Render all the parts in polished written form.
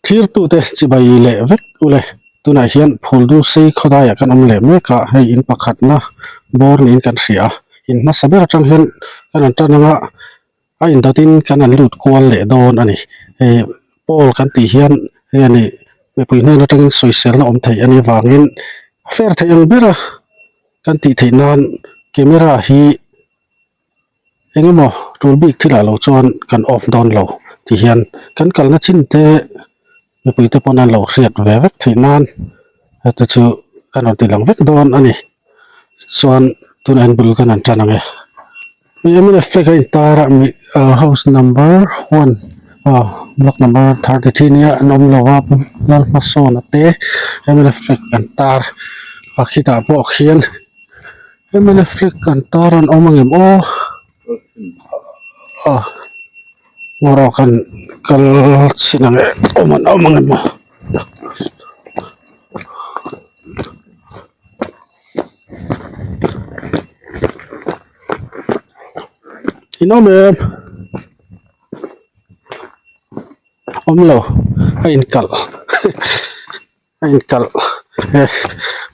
Thirtute chibai leh vek ule tunah hian Phuldu sei khawdaiah kan awm leh mek a, hei in pakhatna bawr niin kan hria a, in hmasa ber atang hian kan han tan anga a indawtin kan han lut kual leh dawn a ni. Hei poll kan tih hian hei a nih mipui hnen atangin sawiselna awm theih a nih avangin fair theih ang bera kan tih theih nan camera hi Eng emaw tul bik thilah lo chuan kan off dawn lo ti hian kan kalna chin te mipui te pawn an lo hriat ve vek theih nan hete chu kan rawn ti lang vek dawn a ni chuan tunah hian bul kan han tan ang e mnf flag a intar a mi ah house number one ah block number 33 nia an awm lo a Lalhmasawna te mnf flag an tar a khitah pawh khian. Mnf flag an tar an awm angem aw ah ngaw kan kal chhin ang e awm an awm angem aw in awm em awm lo a inkalh a inkalh e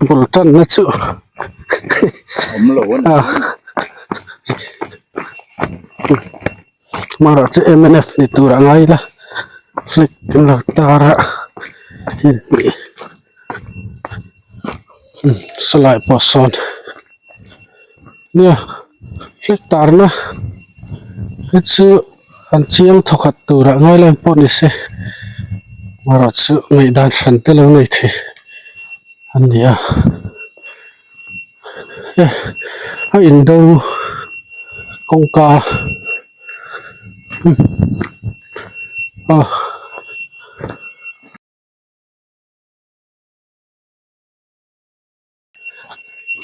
bul tanna chu a hmarah chu mnf ni tur a ngai ila flag an lo tar a sawlai pawh sawn nia flag tarna hi chu an chiang thawkhat turah ngai lai pawh ni se erawh chu ngaihdan hran te lo nei thei a ni a e a indo kawngka ah.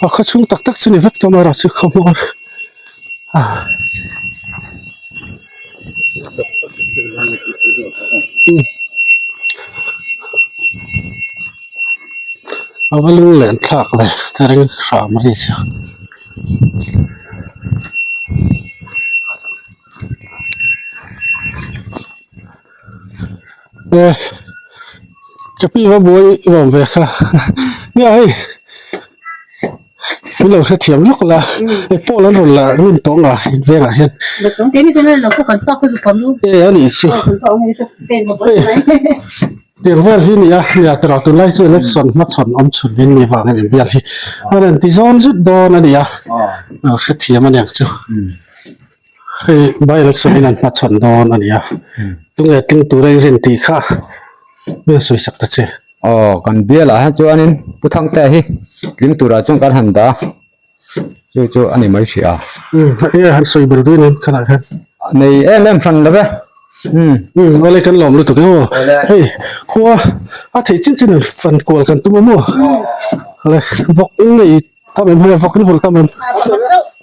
A khaw chhung tak tak chu ni vek tawh mai chu khaw hmawr a a va lung len thlak ve ka ring hram a ni chu. E ka pi va buai i awm ve kha nia hei min lo hrethiam lawk la hei pawl an rawn la ngun tawh nga in vengah hian e a nih chu tiang vel hi nia nia tawrh tunlai chu election hmachhawn awm chhun in mi vangin inbial hi a rawn ti zawn zut dawn a nia lo hrethiam a niang chu. Hei by election in an hmachhawn dawn a ni a tunge tling tura i rin tih kha mi sawi sak ta che. Aw kan bial ah hian chuanin Pu Thangtea hi tling turah chuan kan han dah a chu chu a ni mai hrih a. Umm enge han sawi bel duin in khalah khan. Nei em em hran lo ve umm. Umm awle kan lawm lutuk e aw hei khua a theih chin chin an fan kual kan tum a maw awle vawk in nei Tam em hei vawk in vul tam em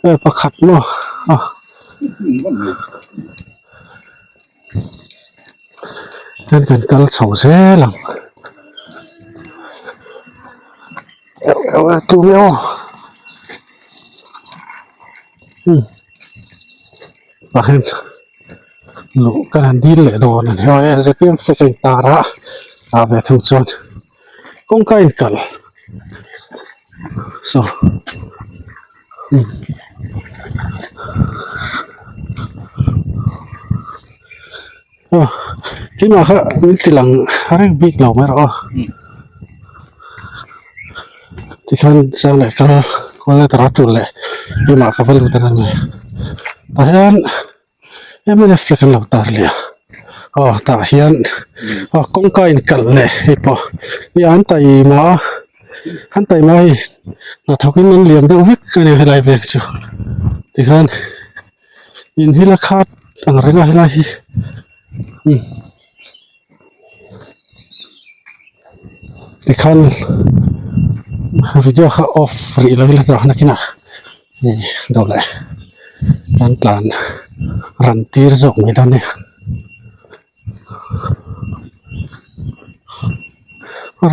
e pakhat maw a hian kan kal chho zel ang tu nge aw um tah hian luh kan han dil leh dawn a ni aw e zpm flag a intar a ah ve thung chuan. Kawngka in kalh so aw keimah kha min ti lang reng bik lo mai rawh aw tikhian sang leh kal kual leh tara tul leh keimah ka va lut ang a ni tah hian. Mnf flag an lo tar leh a aw tah hian aw kawngka in kalh leh hei pawh hi an taima a an taima hei hnathawk in an liam deuh vek a ni helai vel chu tikhian in hi la khat ang reng a helai hi umm tikhan video kha off rih lo ila tawh nakinah. Hei dawh leh kan tlan ran tir zawk mai dawn nia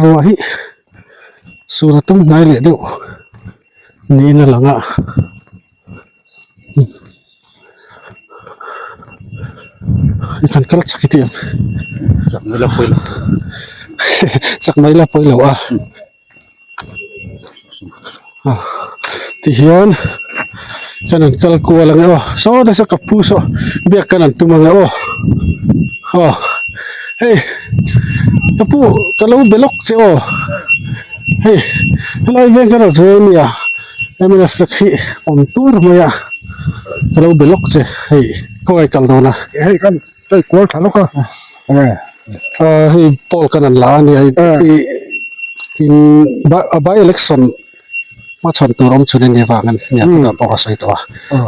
ruah hi sur a tum hnai leh deuh niin a lang a i kan kal chak i tih ang. Chak mai la pawi lo a. Tihian kan han kal kual ang e aw saw te saw ka pu saw biak kan han tum ang e aw aw hei ka pu ka lo be lawk che aw hei helai veng ka rawn sawi ania mnf flag hi awm tur mai a ka lo be lawk che hei khawngaih kal dawn a. Hei kan Hei kual tha lawk a Ah hei poll kan an la a nia hei in by election hmachhawn tur awm chhun a nih avangin nia tunah pawh ka sawi tawh a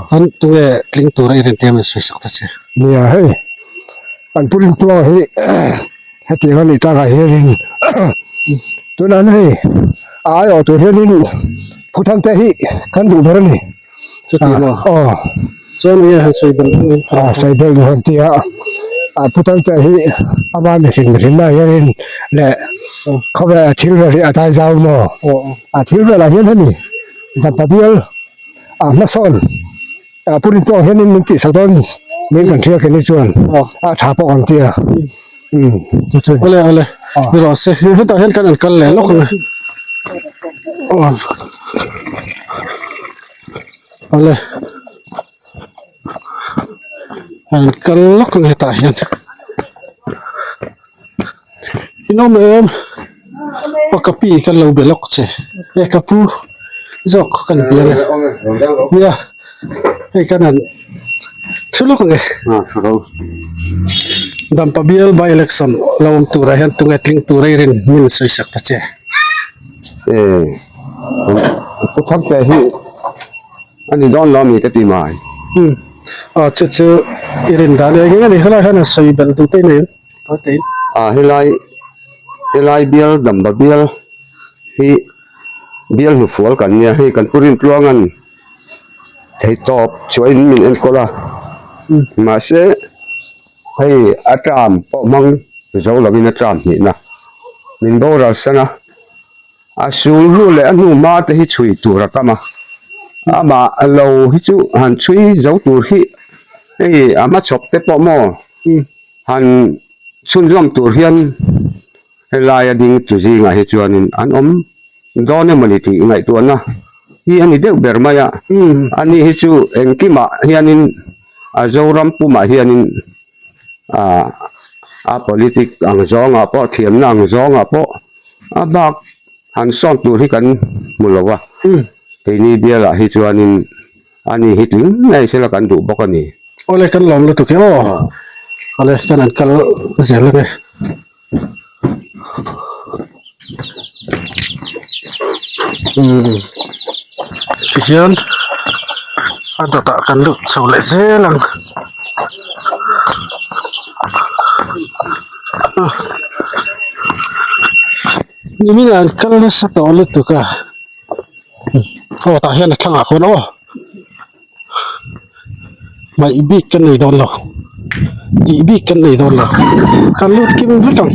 chuan tunge tling tura i rin tia min sawi sak ta che. Nia hei an pu rintuanga hi hetiang a nih takah hianin tunah hian hei a aiawh tur hianin Phuthangte hi kan duh ber a ni. Chuti maw? Aw. Chuan enge han sawi belh duh in Ah, sawi belh duh han ti a, ah Pu Thangtea hi ama mihring mihring lai hianin leh khawvel thil vel hi a dai zau maw? Ah thil velah hian hemi Dampa bial ah hmasawn ah Pu Rintuang hianin min tihsak dawn niin kan hria keni chuan a tha pawh kan ti a umm chu chu. Awle awle ni rawh se hetah hian kan han kal leh lawk ang e aw. Awle an kal lawk ang hetah hian in awm em aw ka pi kan lo be lawk che e ka pu zawk kan bia a nia hei kan han thu lawk ang e Dampa bial by election lo awm turah hian tunge tling tur a i rin min sawi sak ta che. Pu Thangte hi a ni dawn lo mi ka ti mai. Umm aw chu chu i rin dan eng eng a ni helai hian a sawi belh duh te nei tawi te in. Ah helai helai bial damba bial hi bial hnufual kan nia hei kan pu Rintluanga'n theihtawp chuahin min enkawl a mahse hei a term pawh hmang zo lovin a term hnihna min boral san a. A sul hnu leh a hnu hma te hi chhui tur a tam a, amah lo hi chu han chhui zo tur hi hei a hmachhawp te pawh maw han chhunzawm tur hian helai a ding tu zingah hi chuanin an awm dawn emawni tih ngaihtuahna hi a ni deuh ber mai a, ani hi chu engkimah hianin a Zoram pumah hianin ah a politic ang zawngah pawh thiamna ang zawngah pawh. A bak han sawn tur hi kan hmu lo a, keini bialah hi chuanin ani hi tling ngei sela kan duh bawk a ni. Awle kan lawm lutuk e aw, awle kan han kal zel ang e. Umm tihian a dawtah kan lut chho leh zel ang. Nimin ah an kal nasa tawh lutuk a aw tah hian a thlangah khawn aw hmaih bik kan nei dawn lo tih bik kan nei dawn lo kan lut kim vek ang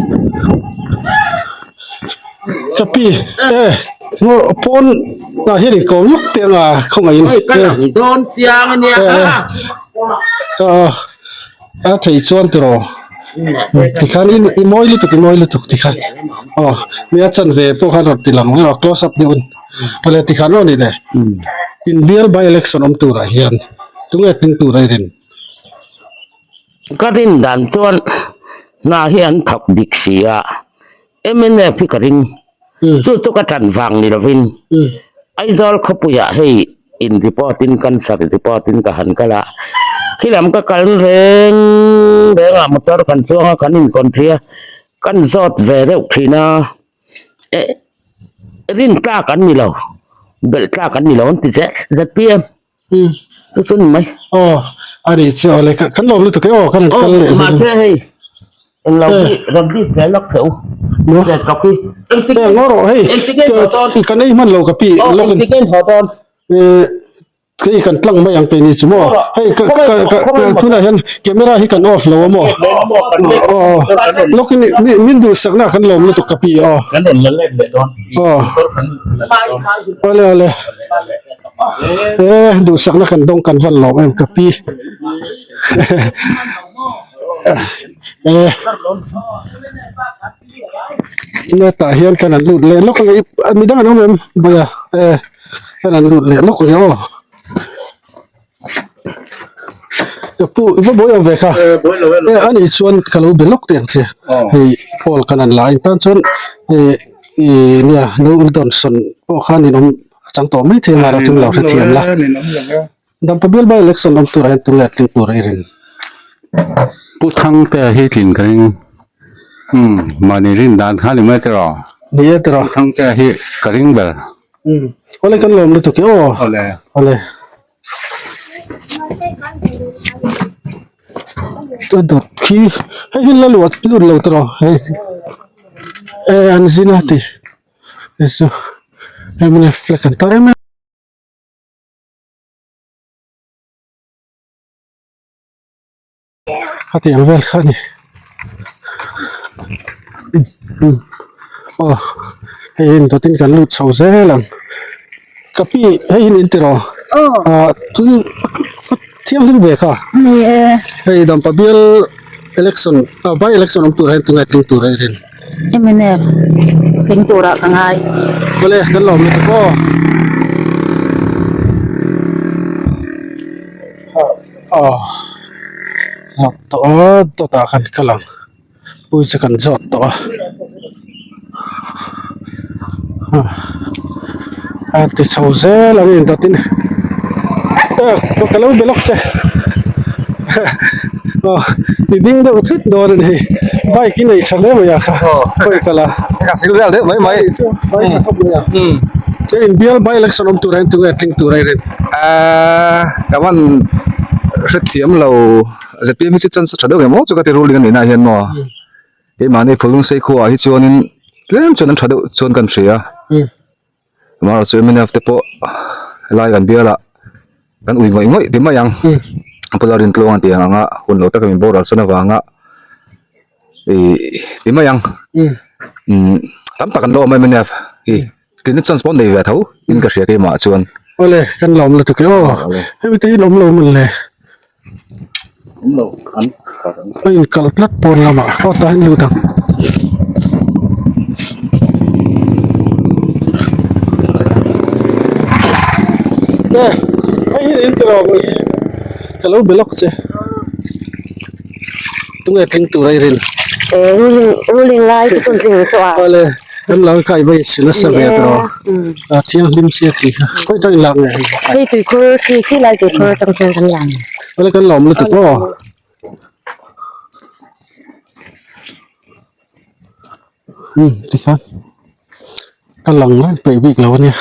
ka pi e pawn ah hian in kawm lawk teh ang a khawngaih in a theih chuan tiraw tikhan i i mawi lutuk i mawi lutuk tikhan aw nia chanve pawh khan rawn ti lang mai a close up deuh in awle tikhan aw ni le inbial by election awm turah hian tunge tling tur a i rin. Ka rin dan chuan hna hi an thawk dik si a mnf hi ka ring chu chu ka tan vang ni lovin Aizawl khawpuiah hei in report in cancer report in ka han kal a khilam ka kal reng reng a motor kan chuang a kan in country a kan zawt ve deuh thin a eh rin tlak an ni lo belh tlak an ni lo an ti zet zet pi em. Chu chu ni mai. Aw a nih chu awle kan lawm lutuk e aw kan han kal leh zel. Mahse hei englo hi rawn rit ve lawk teh u. Maw? Eng e ngaw rawh hei kan ei hman lo ka pi lawk in. Engtik in haw dawn? Hei kan tlang mai ang keini chu maw? Hei ka ka tunah hian camera hi kan off lo a maw? Aw lawk in min duhsakna kan lawm lutuk ka pi aw. Kan rawn la let leh dawn. Aw awle awle. E duhsakna kan dawng kan van lawm em ka pi. Eh Hetah hian kan han lut leh lawk ang e midang an awm em Bawia eh kan han lut leh lawk ang e aw Ka pu i va buai awm ve kha eh anih chuan ka lo be lawk teh ang che hei call kan han la a intan chuan eh ih nia no Donson pawh khan in awm a chang tawh mai thei a chu lo hrethiam la. Dampa bial by election awm turah hian tunge tling tur i rin? Pu Thangtea hi tlin ka ring. Umm mahni rin dan kha ni mai tiraw? Ni e tiraw. Pu Thangtea hi ka ring ber. Umm awle kan lawm lutuk e aw. Awle. Awle. A dawt khi hei hi la luah lut lo tiraw hei e an zin a ti hei chu hei mawni flag an tar em em. Khatiang vel kha a ni aw hei hi dawtin kan lut chho zel ang ka pi hei hi in ti rawh ah tui thianghlim ve kha hei dampa bial election ah by election awm turah hian tunge tling tur a i rin. Mnf tling turah ka ngai. Awle kan lawm lutuk aw. Aw zawt tawh a dawtah kan kal ang pawisa kan zawt tawh a a ti chho zel ang in dawtin ka lo be lawk che aw ti ding deuh thut dawn a ni bike i nei tha hle mai a kha khawi kal a ka thil vel deuh mai mai chu vai tha khawp mai a chuan in bial by election awm tur ah hian tunge tling tur a i rin ahh ka van hrethiam lo zpm hi chu chance a tha deuh em aw chu ka ti ruling a nih na hian maw. Keimahni Phulungsei khuaah hi chuanin tlem chuan an tha deuh chuan kan hria amaherawh chu mnf te pawh helai kan bialah kan ui ngawih ngawih ti mai ang pula rintluang an tih ang anga hun lo taka min boral san avanga ih ti mai ang umm tam tak an lo awm a mnf hi tlinna chance pawh an nei ve tho in ka hria keimah chuan. Awle kan lawm lutuk e aw hemi te hi lawm lo mawn le. A inkal tlat pawn lamah aw tah hian lut ang. E hei hi in tiraw ka lo be lawk che tunge tling tur a i rin. Ruling ruling lai te chuan tling chu a. Awle kan lo kai mai si nasa ve tiraw a thianghlim sia tih kha khawi tang in lak nge hei. Hei tuikhur khi khi lai tuikhur atang hian kan lang. Awle kan lawm lutuk aw. Um tikhan ka lang reng peih bik lo ania.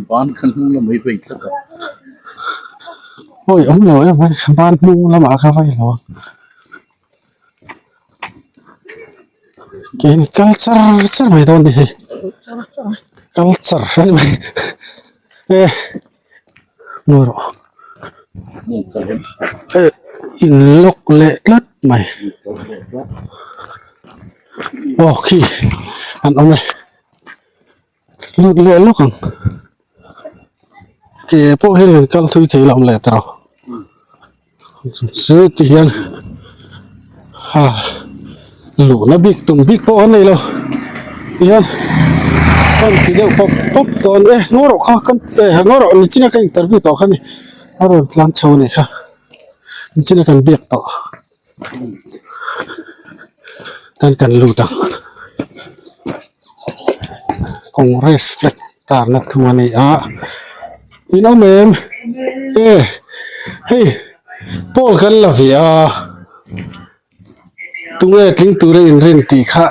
Ban kha hnung lamah i vei tlat a. Awi awm lo em mai ban hnung lamah ka vei lo a. Keini kal char char mai dawn a ni hei kal char a ni mai e ngawi rawh e in lock leh tlat mai aw khi an awm e lut leh lawk ang ke pawh hian an kal thui thei lo ang leh ta rawh chu ti hian ha luhna bik tum bik pawh an nei lo ti hian kan ti deuh pawp pawp dawn e ngaw rawh kha kan e ngaw rawh nichina ka interview tawh kha ni a rawn tlan chho a nih kha nichina kan biak tawh. Tan kan lut ang congress flag tarna thung a ni a in awm em e hei pawl kan la ve a tunge tling tura inrin tih kha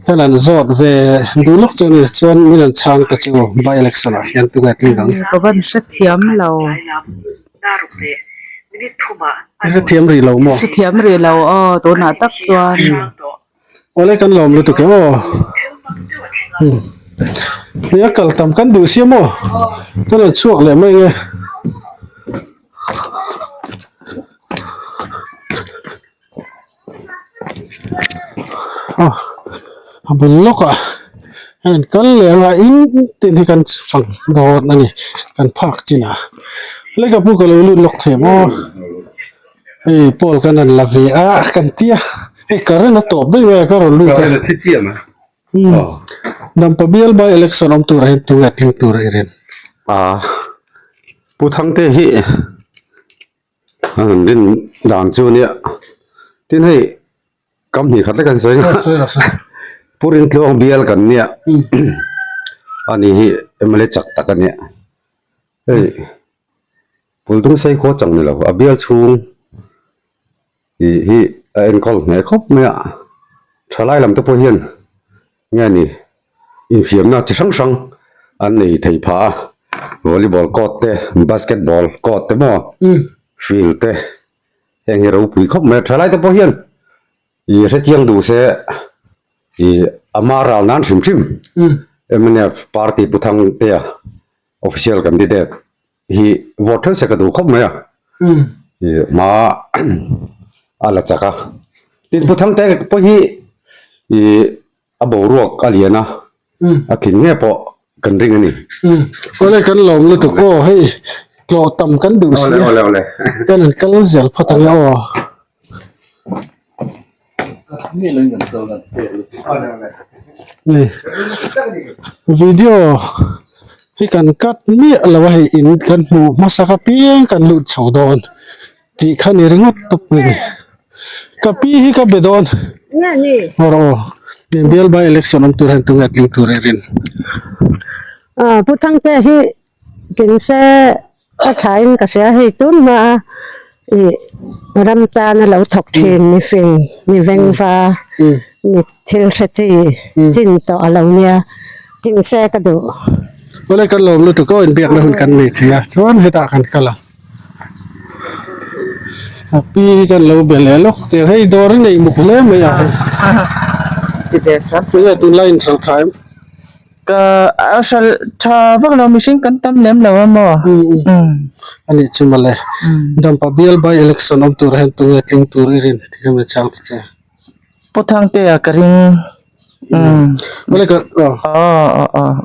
kan han zawt ve duh lawk chu a ni chuan min han chhang te chu by election ah hian tunge tling ang. Ka van hrethiam lo. I hrethiam rih lo maw? Hrethiam rih lo aw tunah tak chuan. Awle kan lawm lutuk e aw. Nia kal tam kan duh sia maw? Kan rawn chhuak leh mai nge. Aw a bul lawkah hei an kal leh anga in tin hi kan fang dawn a ni kan phak chin ah lehkhabu ka lo lut lawk thei maw. Hei pawl kan han la ve a kan tia hei current a tawp daih mai a ka rawn lut a. Current a thi chiam a. Dampa bial by election awm turah hian tunge tling tur a i rin? A Pu Thangte hi an rin dan chu nia tin hei kam hnih khat lek an sawi a Pu Rintluang bial kan nia ani hi mla chak tak a nia hei Pultung sei khaw chang ni lo a bial chhung ih hi a enkawl hneh khawp mai a thalai lam te pawh hian nge ni infiamna chi hrang hrang an nei thei phah a volleyball court te basketball court te maw field te heng hi ropui khawp mai a thalai te pawh hian ih hrechiang duh se ih ama ral nan hrim hrim mnf party pu Thangtea official candidate. Hi vote theuh se ka duh khawp mai a i hma a la chak a tin pu Thangte pawh hi i a boruak a lian a a tling nge pawh kan ring a ni. Awle kan lawm lutuk aw hei tlawh tam kan duh si a kan han kal zel phawt ang e aw. Video hi kan cut miah lo a hei in kan hmuh hmasak apiang kan lut chho dawn tih kha ni ringawt tawp mai a ni ka pi hi ka be dawn awr aw bial by election awm tur hian tunge tling tur i rin. Pu Thangte hi Tin se ka thain ka hria hei tun hma a ih ram tana lo thawk thin mi fing mi vengva mi thil hre chi chin tawh a lo nia tin se ka duh. Awle kan lawm lutuk aw inbiakna hun kan nei thei a chuan hetah kan kal a a pi hi kan lo be leh lawk tir hei dawr a nei muk hle mai a hei tunge tunlai inhralh tha em. Ka a hralh tha vak lo mihring kan tam lem lo a maw A nih chu mawle Dampa bial by election awm tur hian tunge tling tur i rin ti kha min chhang ta che. Pu Thangtea ka ring Mawle ka aw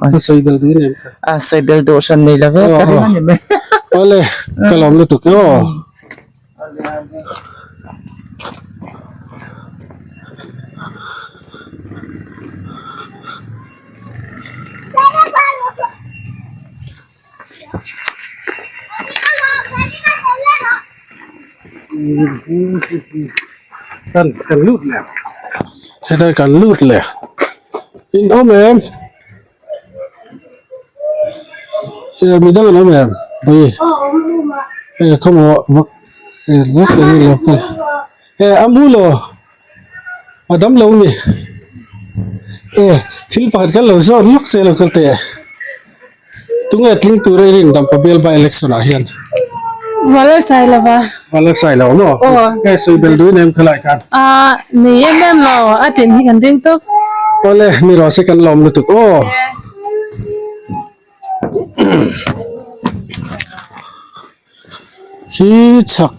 a sawi bel duh em kha. A sawi bel duh hran nei lo ve ka ring a ni mai. Awle ka lawm lutuk e aw. Kan kan lut leh hetlai kan lut leh in awm em midang an awm em ui khawmaw a mu lo a dam lo a ni thil pakhat kha lo zawt lawk che lo kal teh tunge tling tur a rin dampa bial by election ah hian Valalsailova Valalsailova maw hei sawi bel duin em khalai khan Nei em em lo a tin hi kan ring tawp Awle mi rawh se kan lawm lutuk aw. Hi chhak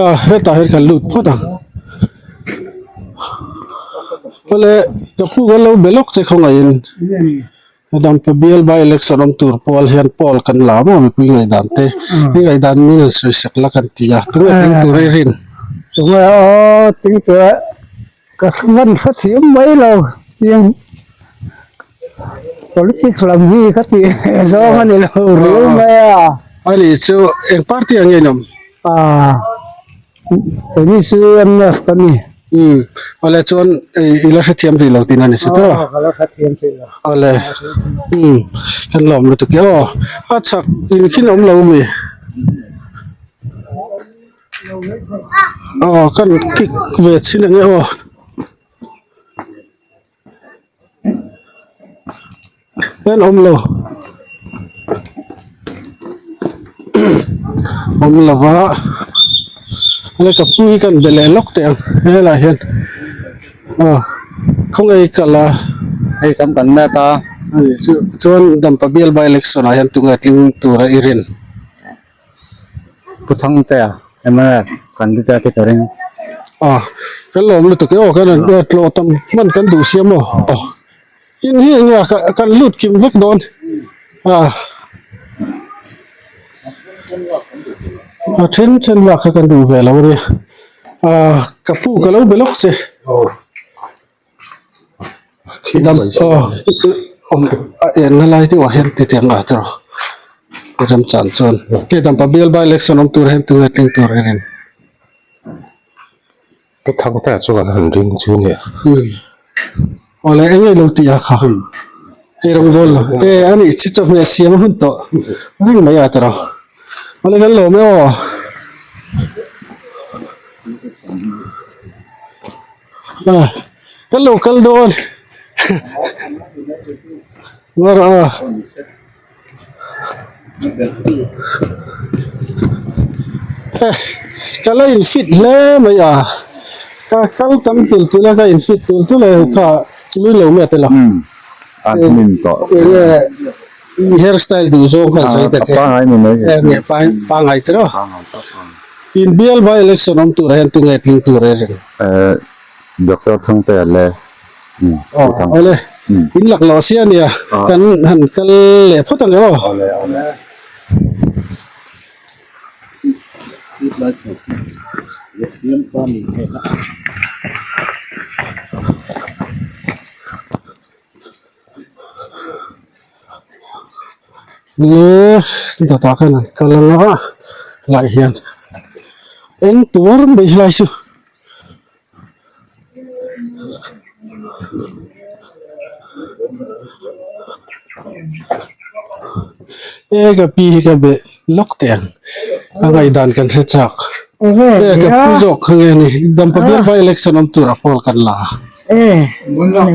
ah hetah hian kan lut phawt ang awle ka pu kan lo be lawk che khawngaihin dampa bial by election awm tur pawl hian pawl kan la maw mipui ngaihdan te i ngaihdan min han sawi sak la kan ti a tunge tling tur i rin tunge aw tling tur a Ka van hrethiam mai lo tiang politics lam hi ka tih zawng a ni lo riau mai a. A nih chu eng party ah nge in awm? Aaa keini chu mnf ka ni. Umm awle chuan i la hrethiam rih lo tihna a ni si tawh a? Aw ka la hrethiam rih lo. Awle umm kan lawm lutuk e aw a chhak in khin awm lo mi? Aw kan kick ve chhin ang e aw en awm lo awm lo va hei ka pu hi kan be leh lawk teh ang helaiah hian aw khawnge i kal a hei sam kan met a ani chu chuan dampa bial by election ah hian tunge tling tura i rin. Pu Thangtea mnf candidate hi ka ring. Aw kan lawm lutuk e aw kan rawn tlawh tam hman kan duh sia maw aw in hi enge a kan lut kim vek dawn a. A then then lak kha kan duh ve lo a nia ah ka pu ka lo be lawk che dam aw a enna lai deuhah hian ti tiang a tawh remchan chuan hei dampa bial by election awm tur hian tunge tling tur i rin. Pu Thangtea chu kan han ring chu nia. Awle eng nge lo tih a kha. Hei rawngbawl lo. E a nih chi chawhmeh siam a hun tawh reng mai a tawrh. Awle kan lawm e aw. Kan lo kal dawn. Ngaw rawh aw. Ka la in fit hle mai a ka kal tam tul tul a ka in fit tul tul a kha lui lo mai a tel a enge i hair style duh zawng khan sawi ta che pangai tiraw in bial by election awm turah hian tunge tling tur e reng. Doctor Thangtea le Awle in lak loh sia nia kan han kal leh phawt ang aw. Le dawtah khan an kal anga lai hian eng tuar mai helai chu. E ka pi hi ka be lawk teh ang a ngaihdan kan hre chak e ka pu zawk kha nge ni dampa bial by election awm tur a pawl kan la a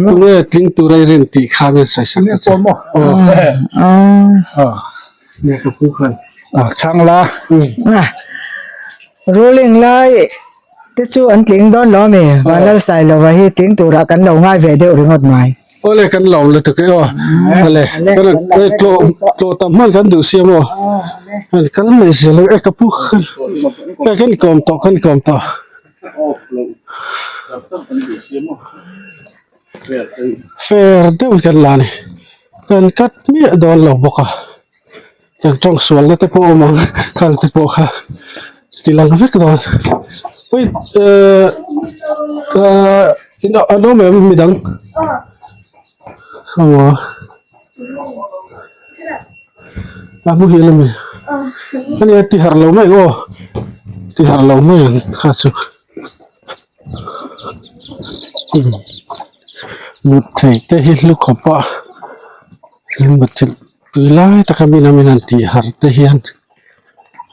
tunge tling tur a i rin tih kha nge sawi sak ta che aw nge ka pu khan chhang la ruling lai te chu an tling dawn lo ami Vanlalsailova hi tling turah kan lo ngai ve deuh ringawt mai. Awle kan lo lutuk e aw awle kan e tlawh tlawh tam hman kan duh sia maw an kal mai zel e ka pu e kan kawm tawh kan kawm tawh. Fair deuh kan la ni kan cut miah dawn lo bawk a. Kan tawng sualna te pawh a awm ang khang te pawh kha ti lang vek dawn wait ehh ahh an awm em midang aw a muhil ami ania ti harh lo mai ang aw ti harh lo mai ang kha chu mut thei te hi hlu khawp a mut thil. Tui lai taka min a min han tih harh te hian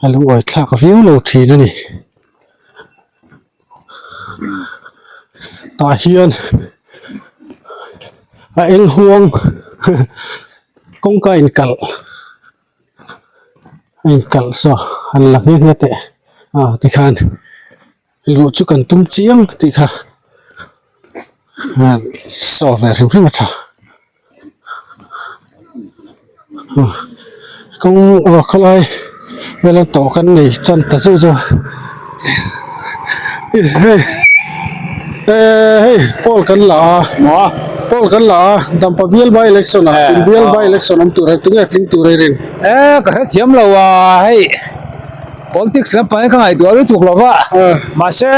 a lungawi thlak viau lo thin a ni. Tah hian a eng huang kawngka inkalh a inkalh saw an la nghe nghe teh a tikhan luh chu kan tum chiang tih kha saw ve hrim hrim a tha. Kawng aw khawlai vela tawh kan nei tan ta zeuh zeuh a hei eh hei pawl kan la a pawl kan la a dampa bial by election ah in bial by election awm tur a tunge tling tur a i rin eh ka hrethiam lo a hei politics lampang hi ka ngaihtuah lutuk lo va mahse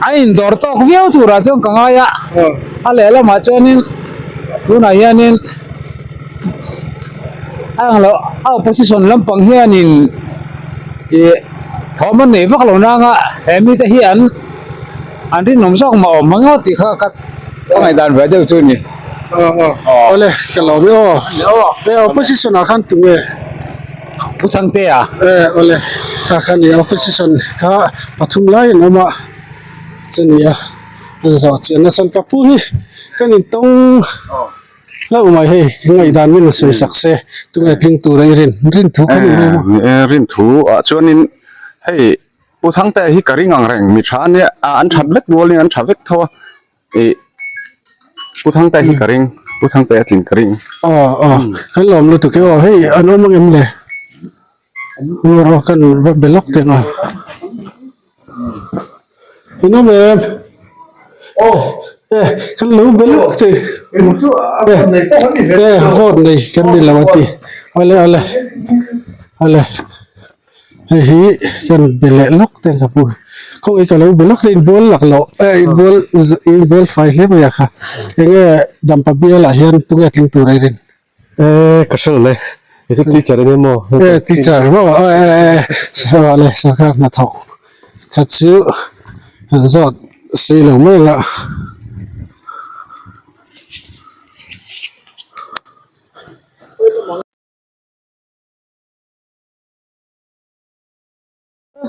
a indawr tawk viau turah chuan ka ngai a a lehlamah chuanin tunah hianin a ang loh a opposition lampang hianin ih thawm an nei vak lo nang a he mite hi an an rinawm zawk mah awm ang tih kha ka ngaihdan ve deuh chu a ni. Awle ka lo ni aw opposition ah khan tunge. Pu Thangtea. Eh awle kha kha nia opposition kha pathum lai an awm a chania an zawh chian nasa ka pu hi kan in tawng hlauh mai hei ngaihdan min rawn sawi sak se tunge tling tura i rin rin thu kha ni mai maw. Eh rin thu ah chuanin hei Pu Thangtea hi ka ring ang reng mi tha ania an that vek rualin an tha vek tho a. Ih Pu Thangte hi ka ring Pu Thangte a tling ka ring. Aw aw kan lawm lutuk e aw hei an awm ang em le aw kan va be lawk teh ang a in awm em eh kan lo be lawk che eh vote nei kan ni lo a ti awle awle awle. Hei hi kan be leh lawk te ka pu khawngaih ka lo be lawk che inbual lak loh eh inbual inbual fai hle mai a kha enge dampa bial ah hian tunge tling tur a i rin Eh ka hre lo le i chu teacher enge maw eh teacher maw eh eh le sarkar hnathawk kha chu han zawt sei lo mai ang a.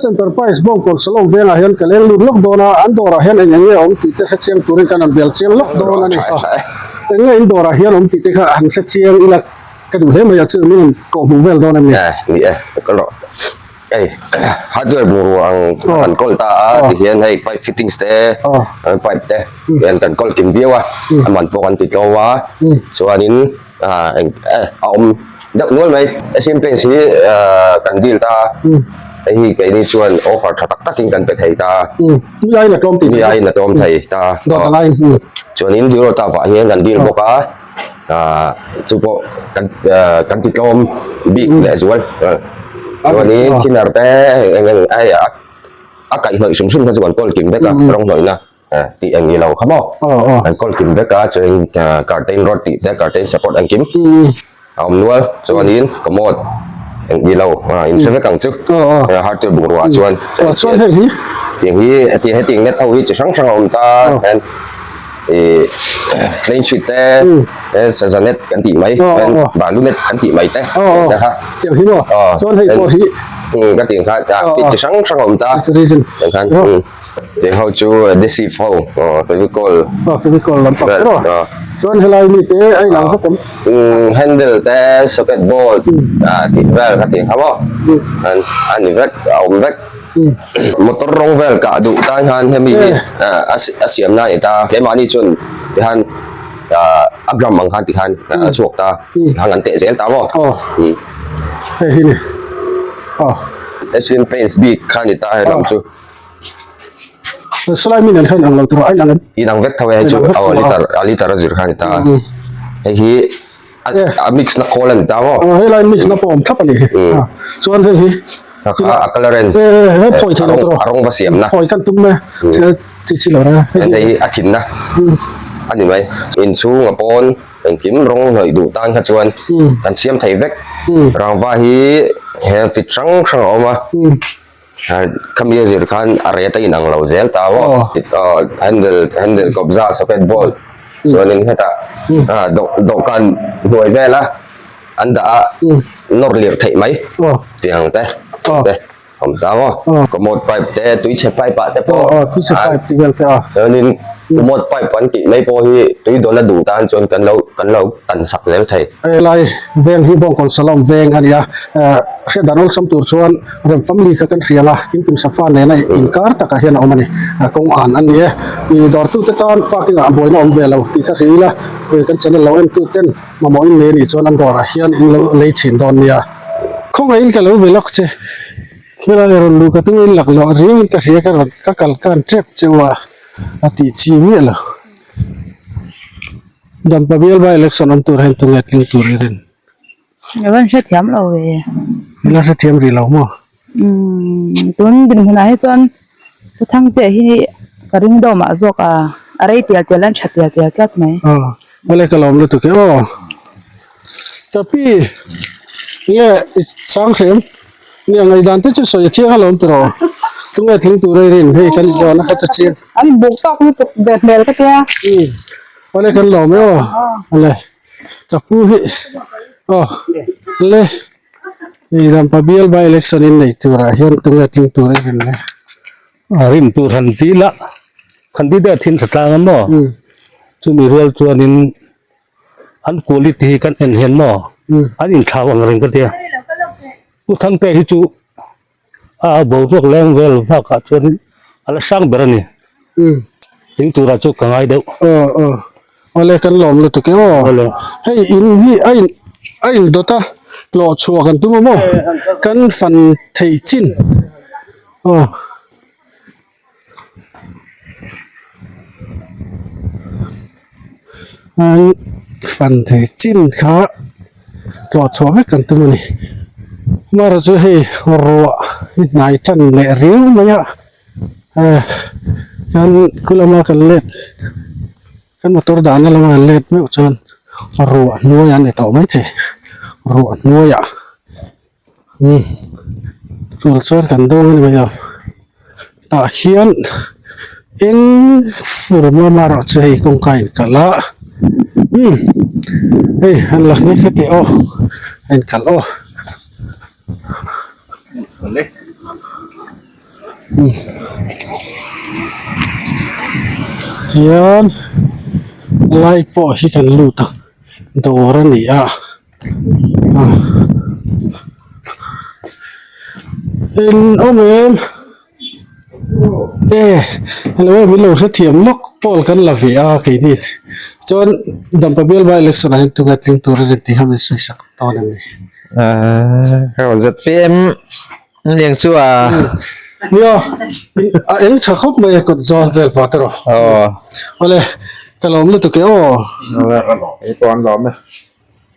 Enterprise bawngkawn salon vengah hian ka leng lut lawk dawn a, an dawrah hian eng eng nge a awm tih te hre chiang turin kan han bel chiang lawk dawn a ni. Eng nge in dawrah hian awm tih te kha han hre chiang ila ka duh hle mai a, chu min rawn kawh hmuh vel dawn a ni. Ni e, kal rawh. Hei hardware bungrua ang kan kawl ta a tihian hei pipe fittings te pipe te hian kan kawl kim viau a, a man pawh kan ti tlawm a, chuanin a eng eh a awm deuh nual mai Asian Paints hi ah kan deal ta a hei hi keini chuan offer tha tak takin kan pe thei ta a mi aiin a tlawm tih mi aiin a tlawm thei ta a dawt a laiin chuanin Euro ta vah hian kan deal bawk a ah chu pawh kan ah kan ti tlawm bik leh zual chuanin thinner te eng eng ai a a kaihhnawih hrim hrim kha chu kan kawl kim vek a rawng hnawihna. tih ang ni lo kha maw an kawl kim vek a chuan curtain rod tih te curtain support ang kim a awm nual chuanin commode eng ni lo in hre vek ang chu hardware bungrua ah chuan chuan hei hi tiang hi heti hetiang net ho hi chi hrang hrang a awm ta hian ih plain sheet te saza net kan tih mai balu net kan tih mai te kha tiang hi maw chuan hei pawh hi ka tih ang khan fit chi hrang hrang a awm ta tiang khan. Tih ho chu adhesive ho aw fevicol aw fevicol lampang te rawh chuan helai mi te a inang vek awm handle te socket bolt ah tih vel kha tih kha maw an a ni vek a awm vek motor rawng vel kah duh tan khan hemi hi a siam na a ni ta keimahni chuan tikhan ah a gram ang khan tikhan a chhuak ta tikhan kan teh zel ta maw hei hi ni aw Asian paints bik kha a ni ta helam chu. Salai min an khan ang lo tur a inang inang vek tho e hei chu aw liter a liter a zir kha ani ta hei hi a mix na khawl ani ta maw hei lai mix na pawh awm thlap ani hi chuan hei hi a colourance he phawi thei lo tur a rawng va siam na phawi kan tum me chi chi lo ra hei hi a thin na ani mai inchhung a pawn engkim rawng hnawih duh tan kha chuan kan siam thei vek rangva hi he fit hrang hrang a awm a. Khami a zir khan a rate a inang lo zel ta maw handle handle kawpza socket bolt chuanin hetah dawhkan hnuai vela an dah a nawr lirh theih mai tih ang te te awm ta maw commode pipe te tui chhe pipe ah te pawh chuanin commode pipe an tih mai pawh hi tui dawn a duh tan chuan kan lo kan lo tan sak zel thei. Helai veng hi Bawngkawn Salom veng a ni a hriat dan awlsam tur chuan Rem family kha kan hria la, tin tum safa nena inkar takah hian a awm a ni. Kawng an a ni e. Mi dawrtute tan parking ah buaina awm ve lo tih kha hria ila, kan channel lo entu ten mamawh in nei a nih chuan an dawrah hian in lo lei thin dawn nia. Khawngaihin ka lo be lawk che, helai rawn luh ka tungin laklawh riauin ka hria ka rawn ka kal kan tep cheu a, a tih chi miah lo. Dampa bial by election awm tur hian tunge tling tur i rin? Ka van hrethiam lo ve. I la hrethiam rih lo maw? Umm tun dinhmunah hi chuan Pu Thangtea hi ka ring deuh mah zawk a, a rei tial tial a an tha tial tial tlat mai. Aw awle ka lawm lutuk e aw. Ka pi nge i chang hrem nia ngaihdan te chu sawi a thiang alawm tiraw tunge tling tur a i rin hei kan zawhna kha chu chiang. An inbuk tawk lutuk ve hmel ka tia. Umm awle kan lawm e aw awle. Ka pu hi aw le hei Dampa bial by election in nei turah hian tunge tling tur a rin le. A rin tur han ti la candidate thin tha tlang a maw chumi rual chuanin an quality hi kan en hian maw an inthlau ang reng ka tia Pu Thangtea hi chu a boruak leng vel vak ah chuan a la sang ber a ni tling turah chu ka ngai deuh aw aw awle kan lawm lutuk e aw hei in hi a in a in dawt a tlawh chhuah kan tum a maw kan fan thei chin aw. An fan thei chin kha tlawh chhuah vek kan tum a ni amaherawhchu hei ruah. hi hnai tan leh riau mai a eh chuan khu lama kan let kan motor dahna lama kan let meuh chuan ruah hnuai a ni tawh maithei ruah hnuaiah umm chul chuan kan dawng a ni mai lo tah hian eng fur mama erawh chu hei kawngka a inkalh a umm hei han la nghe nghe teh aw a inkalh aw. Tihian lai pawh hi kan lut a dawr a ni a eng awm em e hello min lo hrethiam lawk pawl kan la ve a keini chuan Dampa bial by election ah hian tunge tling tur a ni tih kha min sawi sak dawn a ni. Zpm Liang chu a Nia a eng tha khawp mai a kawt zawn vel pah te rawh. Aw. Awle ka lawm lutuk e aw. Ei pawh an lawm e.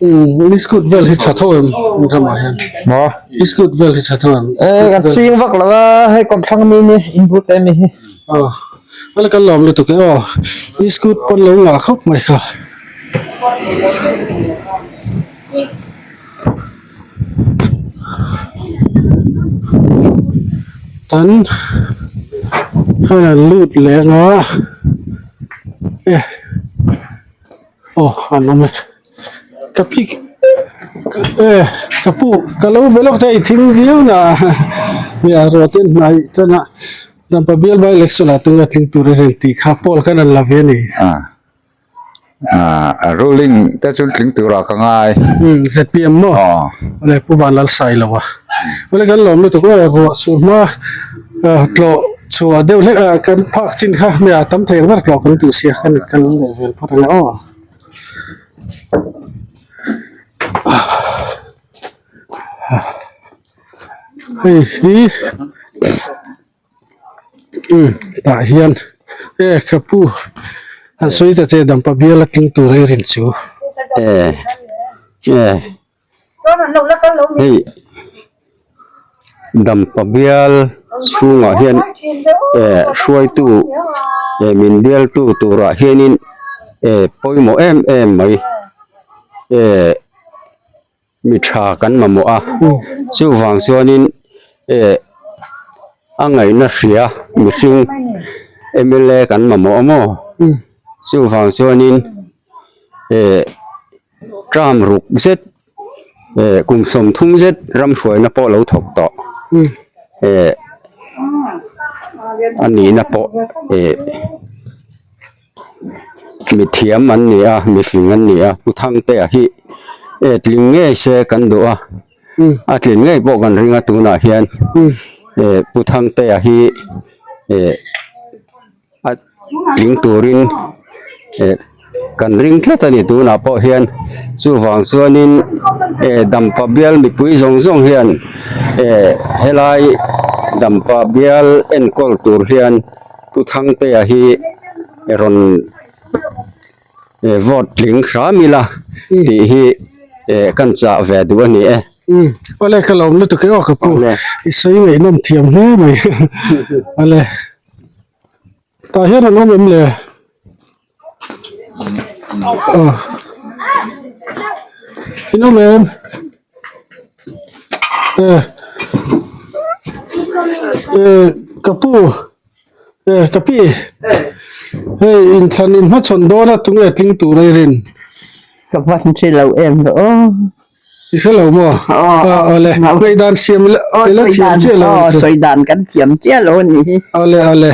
Umm biscuit vel hi tha tho em in ramah hian. Maw? Biscuit vel hi tha tho em? E kan ching vak lo a hei kawmthlang mi ni in bul te mi hi. Aw awle kan lawm lutuk e aw biscuit pawn lo ngah khawp mai kha. Tan khan an lut leh ang a e aw an awm e ka pi e ka pu ka lo be lawk che i thing viau na nia ruah te hnaih tan a dampa bial by election ah tunge tling tur a reng tih kha pawl khan an la ve a ni. Ah ruling te chu tling turah ka ngai. Umm zpm maw? Aw. Awle Pu Vanlalsai lo a. Awle kan lawm lutuk aw ruah sur hma tlawh chhuah deuh hlek a kan phak chin kha hmeh ah tam thei ang ber tlawh kan duh sia kan kal leh vel phawt ang e aw. Hei hi. Umm tah hian e ka pu han sawi ta che dampa bial a tling tur ei rin chu. E e hei dampa bial chhungah hian e hruaitu e min bialtu turah hianin e pawimawh em em mai e. Mi tha kan mamawh a chuvang chuanin eh a ngaihna hria mihring mla kan mamawh a maw chuvang chuanin eh term ruk zet eh kum 30 zet ram hruaina pawh lo thawk tawh eh a nihna pawh eh. Mithiam an ni a, mifing an ni a, Pu Thangtea hi e tling ngei se kan duh a, a tlin ngei pawh kan ring a tunah hian e Pu Thangtea hi e a tling turin e kan ring tlat a ni tunah pawh hian chuvang chuanin e Dampa bial mipui zawng zawng hian e helai Dampa bial enkawl tur hian. Pu Thangtea hi rawn vote tling hram ila tih hi kan chah ve duh a ni e. Awle ka lawm lutuk e aw ka pu i sawi ngaihnawm thiam hle mai awle tah hian an awm em le aw in awm em. Eh eh ka pu eh ka pi hei inthlan in hmachhawn dawn a tunge tling tur a i rin ka van hre lo em rawh aw i hre lo maw aw awle ngaihdan siam ila ila thiam chiah lo ang chu sawi dan kan thiam chiah lo a ni hi awle awle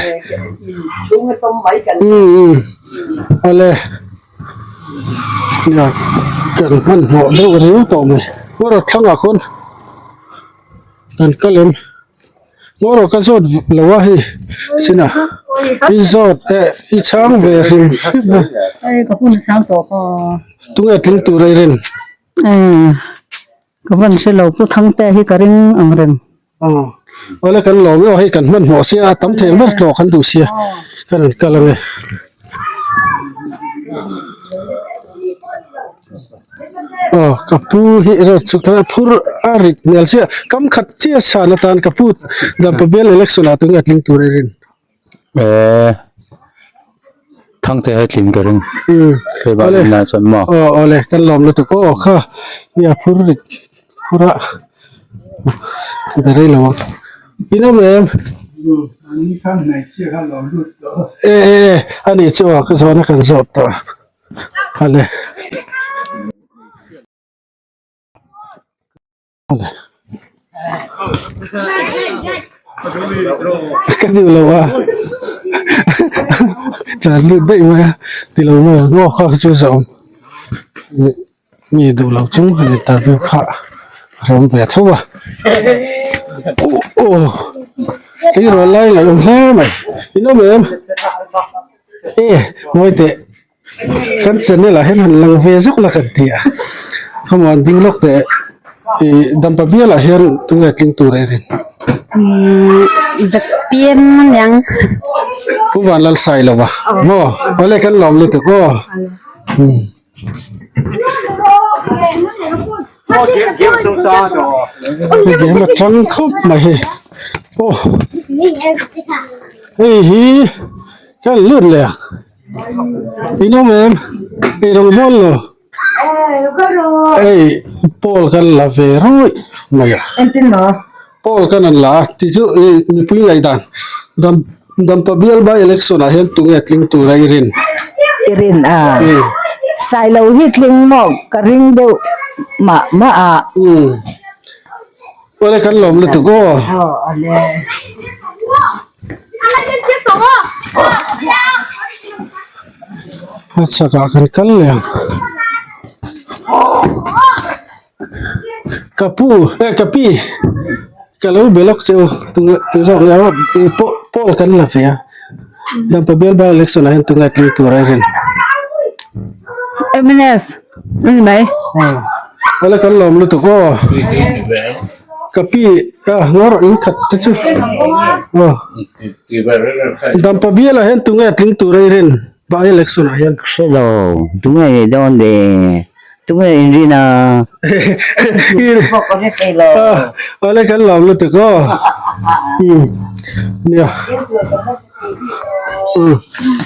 um um awle. Nia kan hmanhmawh deuh riau tawh mai ngaw thlangah khawn kan kal em ngaw ka zawt lo a hei chinah i zawt eh i chhang ve hrim hrim a tunge tling tur a i rin. Ka van hre lo Pu Thangtea hi ka ring ang reng. Aw awle kan lawm e aw hei kan hmanhmawh sia a tam thei ang ber tlawh kan duh sia kan rawn kal ang e. Aw ka pu hi rawn chhuk thei a phur a rit hmel chiah kam khat chiah san atan ka pu Dampa bial election ah tunge tling tur i rin. Eee Thangte hi tling ka ring. Umm Hei vang awle in ah chuan maw. Aw awle kan lawm lutuk aw kha nia phur rit phur a ka rei lo ang. In awm em? E e e ani chu aw ka zawhna kan zawh tawh awle. Ka duh lo a tlan lut daih mai a ti lo maw maw kha chu zawm mi duh lo chung han interview kha a rawm ve tho a aw tleirawl lai ngaih awm hle mai in awm em e ngawi teh. Kan channel ah hian han lang ve zuk la kan ti a khawmuan ding lawk teh ih dampa bial ah hian tunge tling tur e rin ZPM aniang Pu Vanlalsailova maw awle kan lawm lutuk aw Game atang khawp mai hei aw hei hi kan lut leh ang. In awm em? Ei rawng mawl lo. Hei pawl kan la ve rawih mai a. Pawl kan an la a ti chu mipui ngaihdan dam dampa bial by election ah hian tunge tling tura i rin? I rin a. Sailo hi tling maw ka ring deuh mah mah a. Awle kan lawm lutuk aw. Aw awle. A chhakah kan kal leh ang. Ka pu eh ka pi ka lo be lawk che u tunge tu zawk nge aw pawl kan la ve a Dampa bial by election ah hian tunge tling tur a rin. Mnf ani mai. Awle kan lawm lutuk aw. Ka pi a ngawr in khat te chu aw Dampa bial ah hian tunge tling tur a i rin by election ah hian. Hrelo tunge ni dawn ve tunge in rin a. Awle kan lawm lutuk aw nia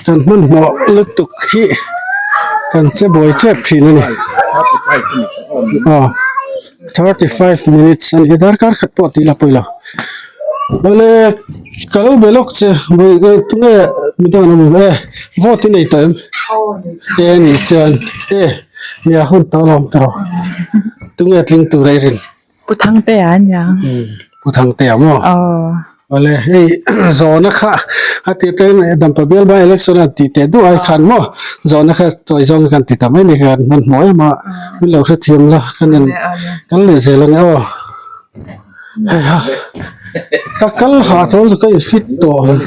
kan hmanhmawh lutuk hi kan che buai tep thin a ni aw. 35 minutes a ni darkar khat pawh tih la pawi lo awle ka lo be lawk che tunge midang an awm em e vote i nei tawh em e a nih chuan e nia hun tawh lo awm tawh tunge tling tur a i rin Pu Thangtea a nia Pu Thangtea maw aw. Awle hei zawhna kha a tih atangin Dampa bial by election a tih teh duh ai khan maw zawhna kha chawi zawng kan ti ta mai ni khan hmanhmawh em a min lo hrethiam la ka nen kal leh zel ang e aw hei ha ka kal hah chuan ka in fit tawh ang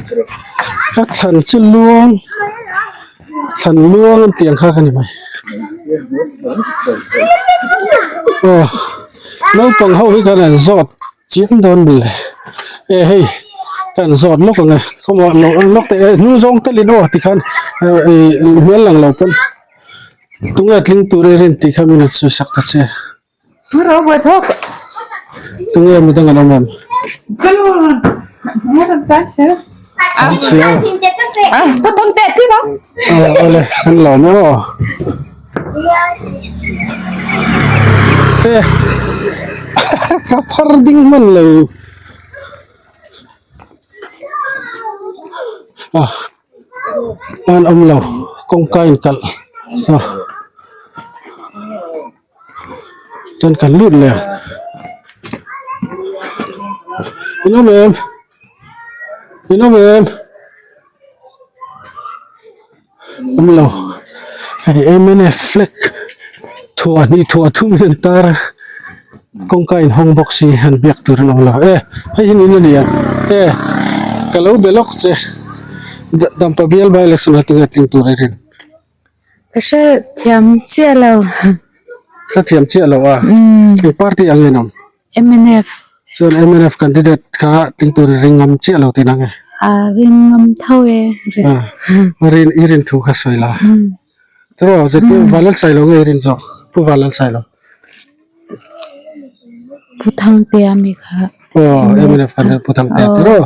ka thlan chu luang thlan luang an tih ang kha ka ni mai aw naupang ho hi khan an zawt. Chiang dawn mawle e hei kan zawt lawk ang e khawmuah lawk lawk teh e hnung zawng telin aw tikhan ih hmel lang lo pawn tunge tling tur i rin tih kha min han sawi sak ta che tunge midang an awm em an chhia aw awle kan lawm e aw. Ka phar ding hman lo ah an awm lo kawngka in kalh ah chuan kan lut leh ang in awm em in awm em. Awm lo hei mnf flag thuah hnih thuah thum hi an tar a kawngka inhawng bawk si han biak tur an awm lo e hei hi nin a ni ang e ka lo be lawk che dampa bial by election ah tinge tling tur a rin ka hre thiam chiah lo hre thiam chiah lo a eng party ang nge an awm. Mnf. Chuan mnf candidate kha tling tur i ring ngam chiah lo tihna nge? A ring ngam tho e. A rin i rin thu kha sawi la. Tiraw ZPM Vanlalsailo nge i rin zawk? Pu Vanlalsailo. Pu Thangtea mi kha. Aw mnf kan Pu Thangtea tiraw?